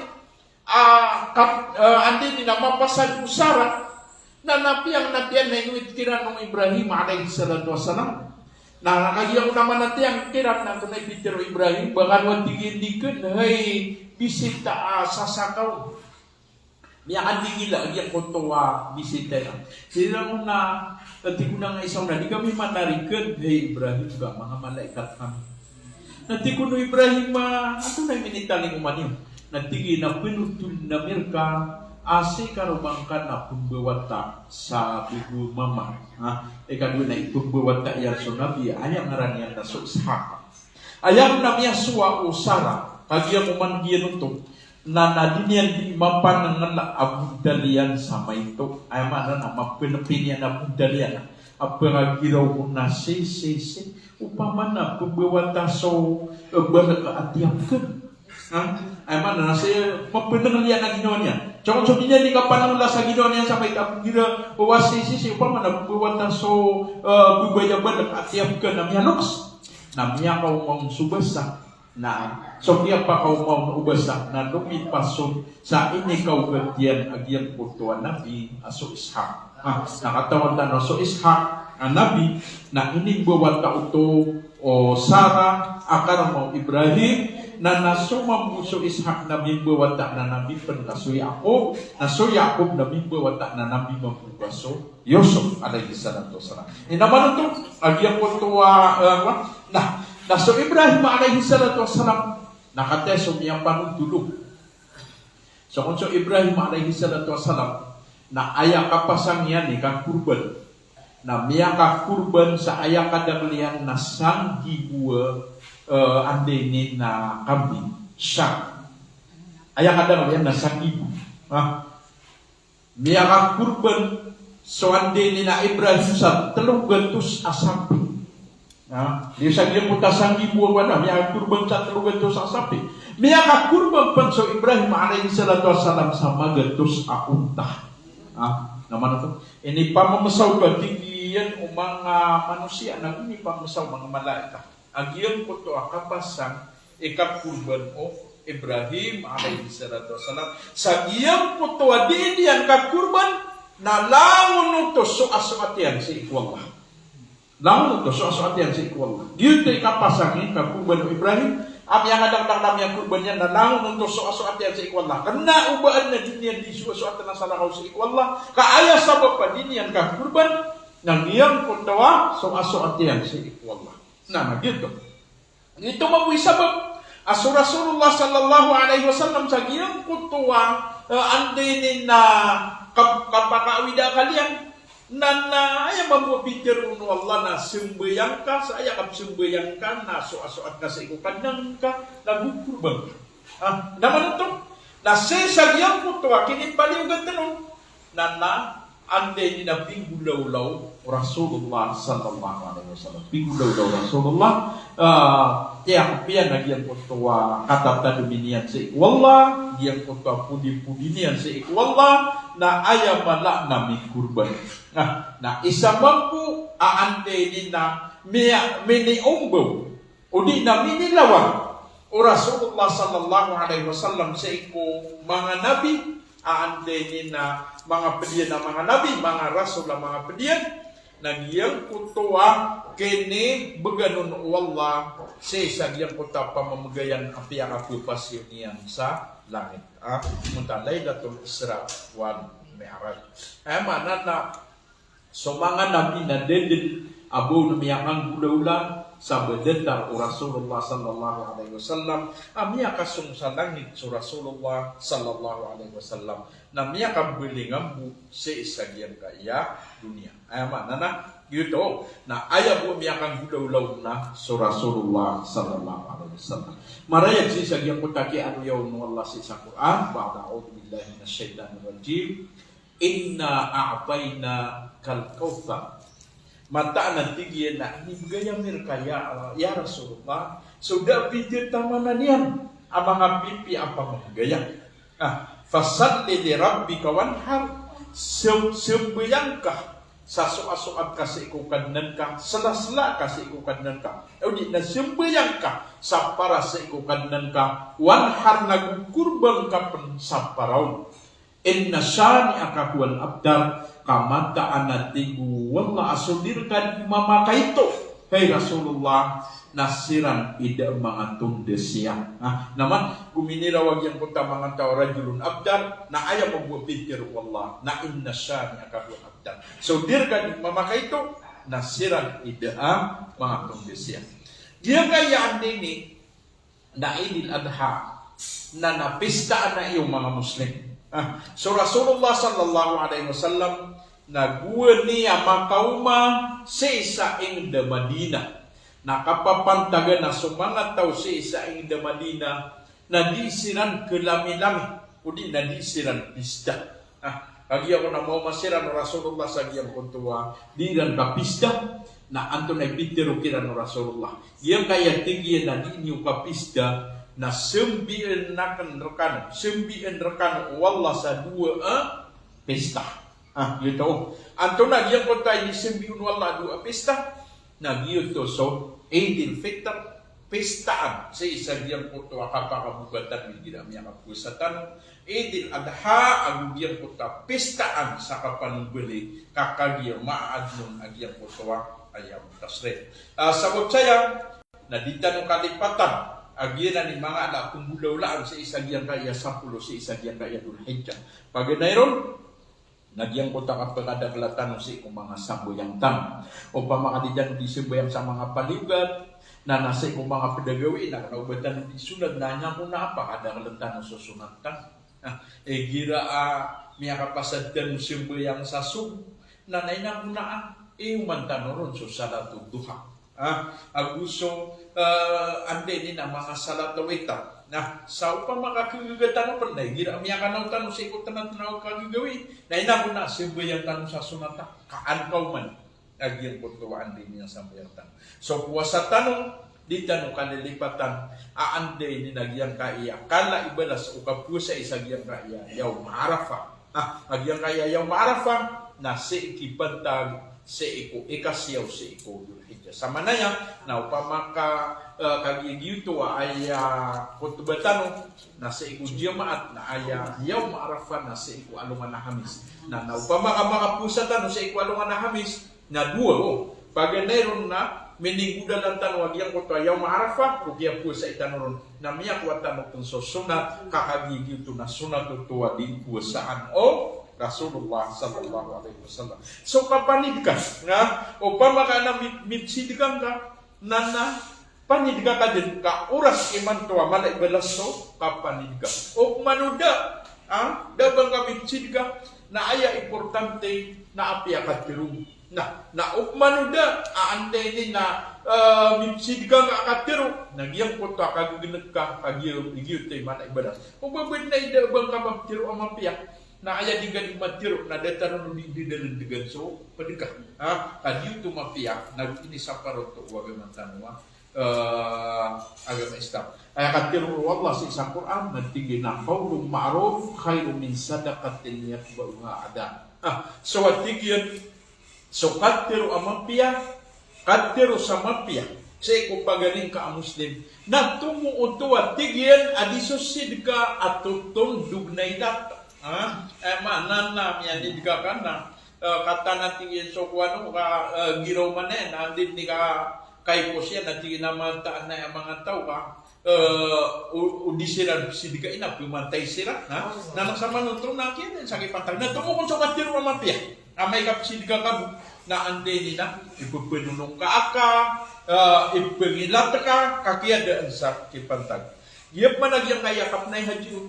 ah, kap-, ah, anda ini na mapasad o Sarah, Na, na piyang na tiyan na inowit kiran o Ibrahim alayhis salatu wassalam. Na, na kagiya ko na manatiyang kiran na kena i pitharo o Ibrahim, ba kano a tig iyan dikn, hay bisita a sasakaw. Miyakandigila a giyangkoto a bisita iyan. Sii ron na, na tig o na nga isa on na di kami manarikn, hay Ibrahim, ka manga malaikat kami. Na tig o Ibrahim a, antonaa i minitalingoma niyo? Na tig iyan a pnotholn ami rka a sii karoma ngka na pmbawata sa babo a mama. Ha? Ikadowa na ipmbawata iyan so Nabi, aya ngaran iyan na so Ishaq. Aya na miyasowa o Sarah, kagiya oman giyoto, na, na di niyan di mapangnngl a bondal iyan sa maito. Aya maana na mapnpn iyan a bondal iyan a pangagiraw ko na si, si, si. Opama na pmbawata so, eh, balk a tiyapkn. Ha? Aya maana na sii mapnngl iyan a ginawa niyan. Sokn so di niyan di kapangnngla sa ginawa niyan sa maito a pnggiraw, o wa si, si, si, opama na pmbawata so, eh, babay a balk a tiyapkn na miyaloks. Na miyakaoma on so basa. Na so kiyapakaoma on o basa na lomipas on sa inikaogat iyan a giyangkoto a nabi a so Ishaq. Ah, na katawan tano so Ishaq a nabi, na inimbawata oto o Sarah a karoma o Ibrahim, na, na so mambo so Ishaq na mimbawata na nabi pn ka so Yaqub, na so Yaqub na mimbawata na nabi mambo ka so Yusuf alayhis salatu wassalam. Ino man oto a giyangkoto a, eh, na, na so Ibrahim alayhis salatu wassalam na kataya so miyapanotol on. Sokn so Ibrahim alayhis salatu wassalam na aya kapasang iyan i kakorban. Na miyakakorban sa aya kadakl iyan na sanggibo a, eh, anda ini na kambing. Sha. Aya kadakl iyan na sanggibo. Ha? Miyakakorban so anda ini na Ibrahim sa tlo gatos a sapi. Ha? Di sa giyangkoto a sanggibo a, na miyakakorban sa tlo gatos a sapi. Miyakakorban pn so Ibrahim alayhis salatu wassalam sa magatos a onta. Ha? Na maana oto, inipamamasaw ka, tig iyan o manga manosiya, na go inipamamasaw o manga malaikat a giyangkoto a kapasang i kakorban o Ibrahim alayhis salatu wassalam. Sa giyangkoto a dii niyan kakorban na langon oto so asoat iyan sii ko Allah. Langon oto so asoat iyan sii ko Allah. Giyoto i kapasang i kakorban o Ibrahim a miyakadakdakl a miyakorban iyan na langon oto so asoat iyan sii ko Allah. Kna o ba adn a di niyan di soasoatn a salakaw sii ko Allah, ka aya sabap a di niyan kakorban na giyangkoto a so asoat iyan sii ko Allah. Na, na giyoto. Giyoto mambo i sabap a so Rasulullah sallallahu alayhi wasallam sa giyangkoto a, eh, anda ini na kap-, kapakaawid a akal iyan. Na, na aya mambo a pitharo o Allah na sambayang ka, sa aya kapsambayang ka na soasoat ka sii ko Kadnan ka, na go korban ka. Ah, na maana oto, na sii sa giyangkoto a kinipaliyogatn on, na, na anda ini na pinggolawla o Rasulullah sallallahu alayhi wasallam. Pinggolawla o Rasulullah, ah, tiyak piya na giyangkoto a katatadmi niyan sii ko Allah, giyangkoto a podipodi niyan sii ko Allah, na aya mala na mikorban. Na, na isa mambo a anda ini na miya-, miniombaw, odi na minilawan o Rasulullah sallallahu alayhi wasallam sii ko manga nabi, a anda ini na manga pd iyan a manga nabi, manga rasul a manga pd iyan, na giyangkoto a kinibgan on o Allah sii sa giyangkoto a pamamgayan a piyakapphasiyon iyan sa langit. Ah, monta Lailatul Isra wal Mi'raj. Aya maana na so manga nabi na da dn a ba on miyakanggolawla sa ba datar o Rasulullah sallallahu alayhi wasallam, a miyakasong sa langit so Rasulullah sallallahu alayhi wasallam, na miyakabaling mambo sii sa giyangkaya doniya. Aya maana na giyoto, na aya bo a miyakanggolawla on na so Rasulullah sallallahu alayhi wasallam. Marayag sii sa giyangkoto a kiyaaloya on o Allah sii sa Qur'an, ba'da a'udhu billahi minash shaytanir rajim. Inna a'taynakal kawthar. Mataan a tig iyan a inibgay ami rka ya, ya Rasulullah, so da a pithamanan iyan a manga pipiya a pamamgaya. Ah, fasalli li rabbika wanhar. Sam-, sambayang ka sa soasoat ka sii ko Kadnan ka, slasla ka sii ko Kadnan ka. Odi na sambayang ka sa para sii ko Kadnan ka, wanhar, na go korban ka pn sa para on. Inna shani'aka huwal abtar, ka mataan a tig o Allah a so di rka di mamakaito, hay Rasulullah, na siran i da a manga tondasiya. Ah, na man, gominiraw a giyangkoto a manga taw a rajulun abtar, na aya mambo a pitharo o Allah, na inna shani'aka huwal abtar. So di rka di mamakaito, na siran i da a manga tondasiya. Giyangkaya anda ini, na Eidil Adha, na, na pista a iyo manga Muslim. Ah, so Rasulullah sallallahu alaihi wasallam na gowani a makaoma sii sa ingd a Madinah. Na kapapantagan a so manga taw sii sa ingd a Madinah na di siran khalamilami, odi na di siran pista. Ah, kagiya ko na maoma siran o Rasulullah sa giyangkoto a di iran kapista, na antonaa i pitharo kiran o Rasulullah? Giyangkaya tig iyan a di niyo kapista, na sambian akn rkano, sambian rkano o Allah sa dowa a pista. Ah, giyoto. Antonaa giyangkoto a inisambi on o Allah a dowa a pista? Na giyoto so Eidil Fitr, pistaan sii sa giyangkoto a kapakabokatan igira a miyakapowasa tano. Eidil Adha ago giyangkoto a pistaan sa kapanimbali, ka kagiya maadn on a giyangkoto a Ayyam Tashriq. Ah, sabap saya na di tano kalipatan a giyanan i manga ala a pmbolaolaan sii sa giyangkaya sapolo sii sa giyangkaya Dhul Hijjah. Paganay ron, na giyangkoto a kapakadakla tano sii ko manga sambayang tano. Opama ka di tano di sambayang sa manga paliyogat, na, na sii ko manga pd a gawii, na kna o ba tano di sonat, na aya kon a pakadakla tano so sonat tano. Ah, igira a miyakapasad tano sambayang sa sobo, na, na aya kon a, ah, iyoman tano ron so salatul duha. Ah, ago so, ah, anda ini na manga salatul witr. Na, sa opama ka khagaga tano pn na igira a miyakanaw tano sii ko tnga-tnga o kagagawii, na aya kon a sambayang tano sa sonat ka an kaoman a giyangkoto a anda ini a sambayang tano. So powasa tano, di tano kalilipatan a anda ini na giyangkaya kala i balas o kapowasa i sa giyangkaya Yawm Arafah. Ah, a giyangkaya Yawm Arafah na sii kipantag sii ko ikasiyaw sii ko Dhul Hijjah. Samanaya na opama ka, eh, kagiya giyoto a aya khutbah tano na sii ko Jumaat, na aya Yawm Arafah na sii ko alongan a Hamis. Na, na opama ka makapowasa tano sii ko alongan a Hamis, na dowa, o. Paganay ron na mininggodalan tano a giyangkoto a Yawm Arafah ko kiyapowasai tano ron. Na miyakowa tano pn so sonat, ka kagiya giyoto na sonat oto a di powasaan o Rasulullah sallallahu alaihi wasallam. So kapanidka, na opama ka na mi-, mipsidka ngka, na, na panidka ka dn, ka oras imanto a mala i balas so kapanidka. Opama o da, ah, da ba ngka mipsidka, na aya importante na apiya katharo. Na, na opama o da a anda ini na, eh, mipsidka ngka a katharo, na giyangkoto a kagagnk ka, kagiya, giyoto i mala i balas. O ba bnar na ida ba ngka maptharo a mapiya, na aya di ngka di matharo, na datar on o di, di dalndgan so pd ka. Ha? Ka giyoto mapiya, na go inisapar oto o agama tano a, eh, agama Islam. Aya katharo o Allah sii sa Qur'an, na tig iyan a, "Qawlun ma'ruf khayrun min sadaqatin yatba'uha adha." Ah, so a tig iyan, so katharo a mapiya, katharo sa mapiya sii ko pagari ngka a Muslim, na tomo oto a tig iyan a di so sidka a totondog na ilat. Ha? Eh, maana na miyanidka ka na, eh, katawan a tig iyan so kowan o, ka, eh, giraw man iyan, na anda ini ka kaipos iyan, na tig iyan a mataan a manga taw ka, eh, o, o di siran sidkain na pmantay siran, ha? Na, na samanoto na kiyaadaan sa kipantag. Na tomo kon so katharo a mapiya. Amay ka psidka ka bo, na anda ini na ipphanonoka ka, eh, ipngilat ka, ka kiyaadaan sa kipantag. Iyap man a giyangkaya kapnay hadji on.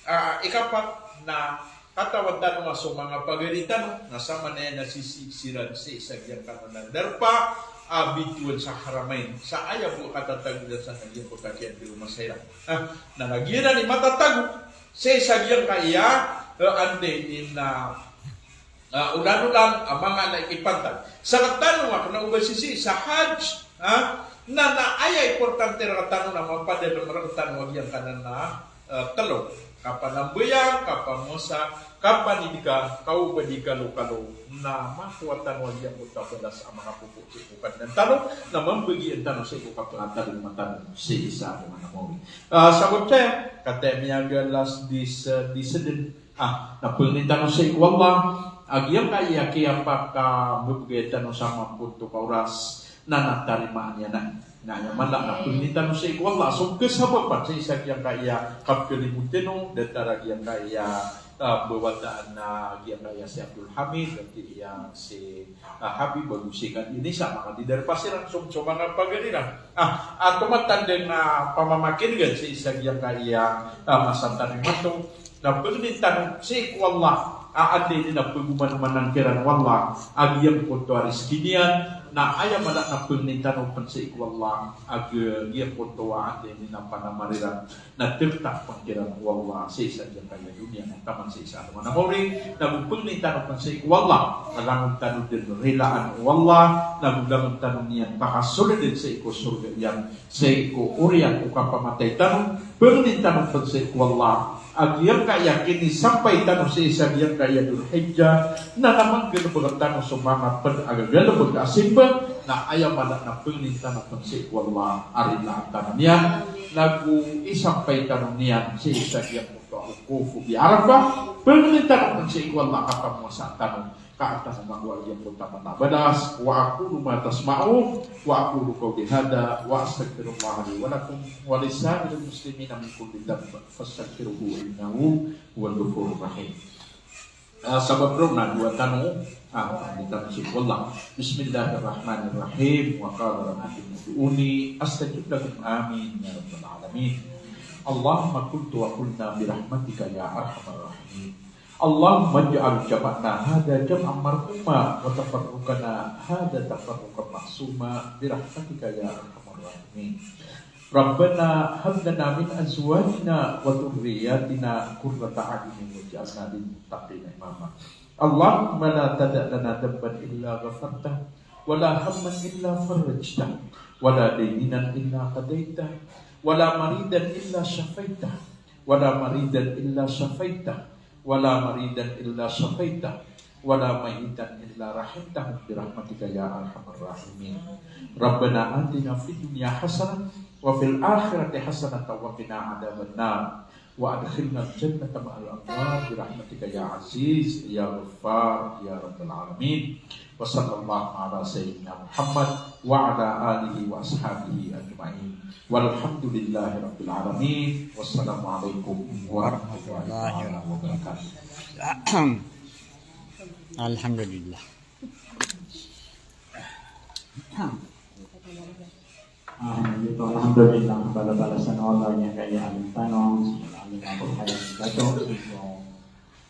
Ah, ikapat na katawan tano a so manga pagari tano, na samanaya na sisii siran sii sa giyangkanan a darpa a bitowan sa Haramain. Sa aya bo a katatago iran sa giyangkoto a kiyaadaan sa iran. Ah, na giyanan i matatago sii sa giyangkaya, eh, anda ini na, ah, olan-olan a manga ala i kipantag. Sa rktano a kna o ba sisii sa Hajj, ha? Na, na aya importante rktano na mapadalm rktano a giyangkanan a, eh, tlo. Kapanambayang, kapamowasa, kapanidka, ka o ba di kalokalo, na makowa tano a giyangkoto a balas a makapopo sii ko Kadnan tano, na mambagian tano sii ko kapngatalingoma tano sii sa alongan a maori. Ah, sabap saya, kataya miyagalas di s-, di sdn, Ah, na pangnin tano sii ko Allah a giyangkaya kiyapakambebegay tano sa mambo oto ka oras na, na tarimaan iyan. Na aya mala na pangnin tano sii ko Allah so kasabapan sii sa giyangkaya kapkalimod tano, datar a giyangkaya, ah, bawata na giyangkaya si Abdul Hamid, datar a si, ah, Habib, ago si Kadi Nisa, manga di darpa siran so, so manga pagari iran. Ah, ah, tomatanda na pamamakingan sii sa giyangkaya, ah, masa tano imanto. Na pangnin tano sii ko Allah a anda ini na pagomanomanan kiran o Allah a giyangkoto a rizki niyan, na aya mala na pangnin tano pen sii ko Allah a giyangkoto a anda ini na panamar iran na tagtak pen kiran o Allah sii sa giyangkaya doniya na taman sii sa alongan a maori. Na go pangnin tano pen sii ko Allah a langon tano den rilaan o Allah, na go langon tano niyan pakasoleden sii ko sorga iyan sii ko oriyan o kapamatay tano. Pangnin tano pen sii ko Allah a giyangkaya kinisampay tano sii sa giyangkaya Dhul Hijjah na, na manggalebek tano so manga pen a gagalebek a simba, na aya mala na pangnin tano pen sii ko Allah a rilaan tano niyan, na go isampay tano niyan sii sa giyangkoto a wukuf bi Arafah. Pangnin tano pen sii ko Allah a kapamowasa tano, ka an tano magowa giyangkoto a mata a balas. Wa aqulu ma tasma'un, wa aqulu qawli hadha, wa astaghfirullaha li wa lakum, wa li sa'iril muslimina min kulli dhanb, fastaghfiruhu innahu huwal ghafurur rahim. Ah, sabap roo na dowa tano, ah, dowa tano sii ko Allah. Bismillahirrahmanirrahim. Wa qala rabbukum ud'uni astajib lakum. Amin ya rabbal alamin. Allahumma qultu wa qulna bi rahmatika ya arhamar rahimin. Allahumma ij'al jam'ana hadha jam'an marhuma wa tafarruqana hadha tafarruqan ma'suma bi rahmatika ya arhamar rahimin. Rabbana hab lana min azwajina wa dhurriyyatina qurrata a'yunin waj'alna lil muttaqina imama. Allahumma la tada' lana dhanban illa ghafartah, wa la hamman illa farrajtah, wa la daynan illa qadaitah, wa la maridan illa shafaitah, wa la maridan illa shafaitah, wa la maridan illa shafaitah, wa la mayyitan illa rahimtahu bi rahmatika ya arhamar rahimin. Rabbana atina fid dunya hasanah wa fil akhirati hasanah wa qina adzabannar. Wa adkhilnal jannata ma'al abrar bi rahmatika ya aziz ya ghaffar ya rabbal alamin. Wa sallallahu ala sayyidina Muhammad wa ala alihi wa ashabihi ajma'in. Walhamdulillahi rabbil alamin. Wassalamu alaikum warahmatullahi taala wabarakatuh. Alhamdulillah. Ah, ito, alhamdulillah, bala-balasan o Allah giyangkaya alim tano, alim a Abu Hayat Dato. So,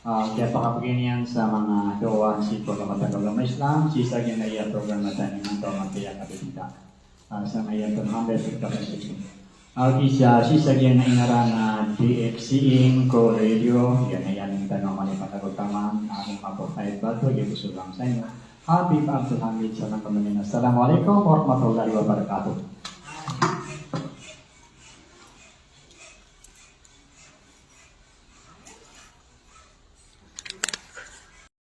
ah, kiyapakabgay niyan sa manga dawah sii ko matagal a Islam, sii sa giyangkaya programa tano imanto a Matiya Kabibita. Ah, sa ngayon, Tuhan, dahil sa kapatid. Ah, sii sa, sii sa giyangkaya ngaran a D F C Inco Radio, giyangkaya alim tano a malipat a kautaman, alim a Abu Hayat Dato, giya bo so bangsa niyo. Habib Abdul Hamid, sa manga pamangnin, assalamu alaikum warahmatullahi wabarakatuh.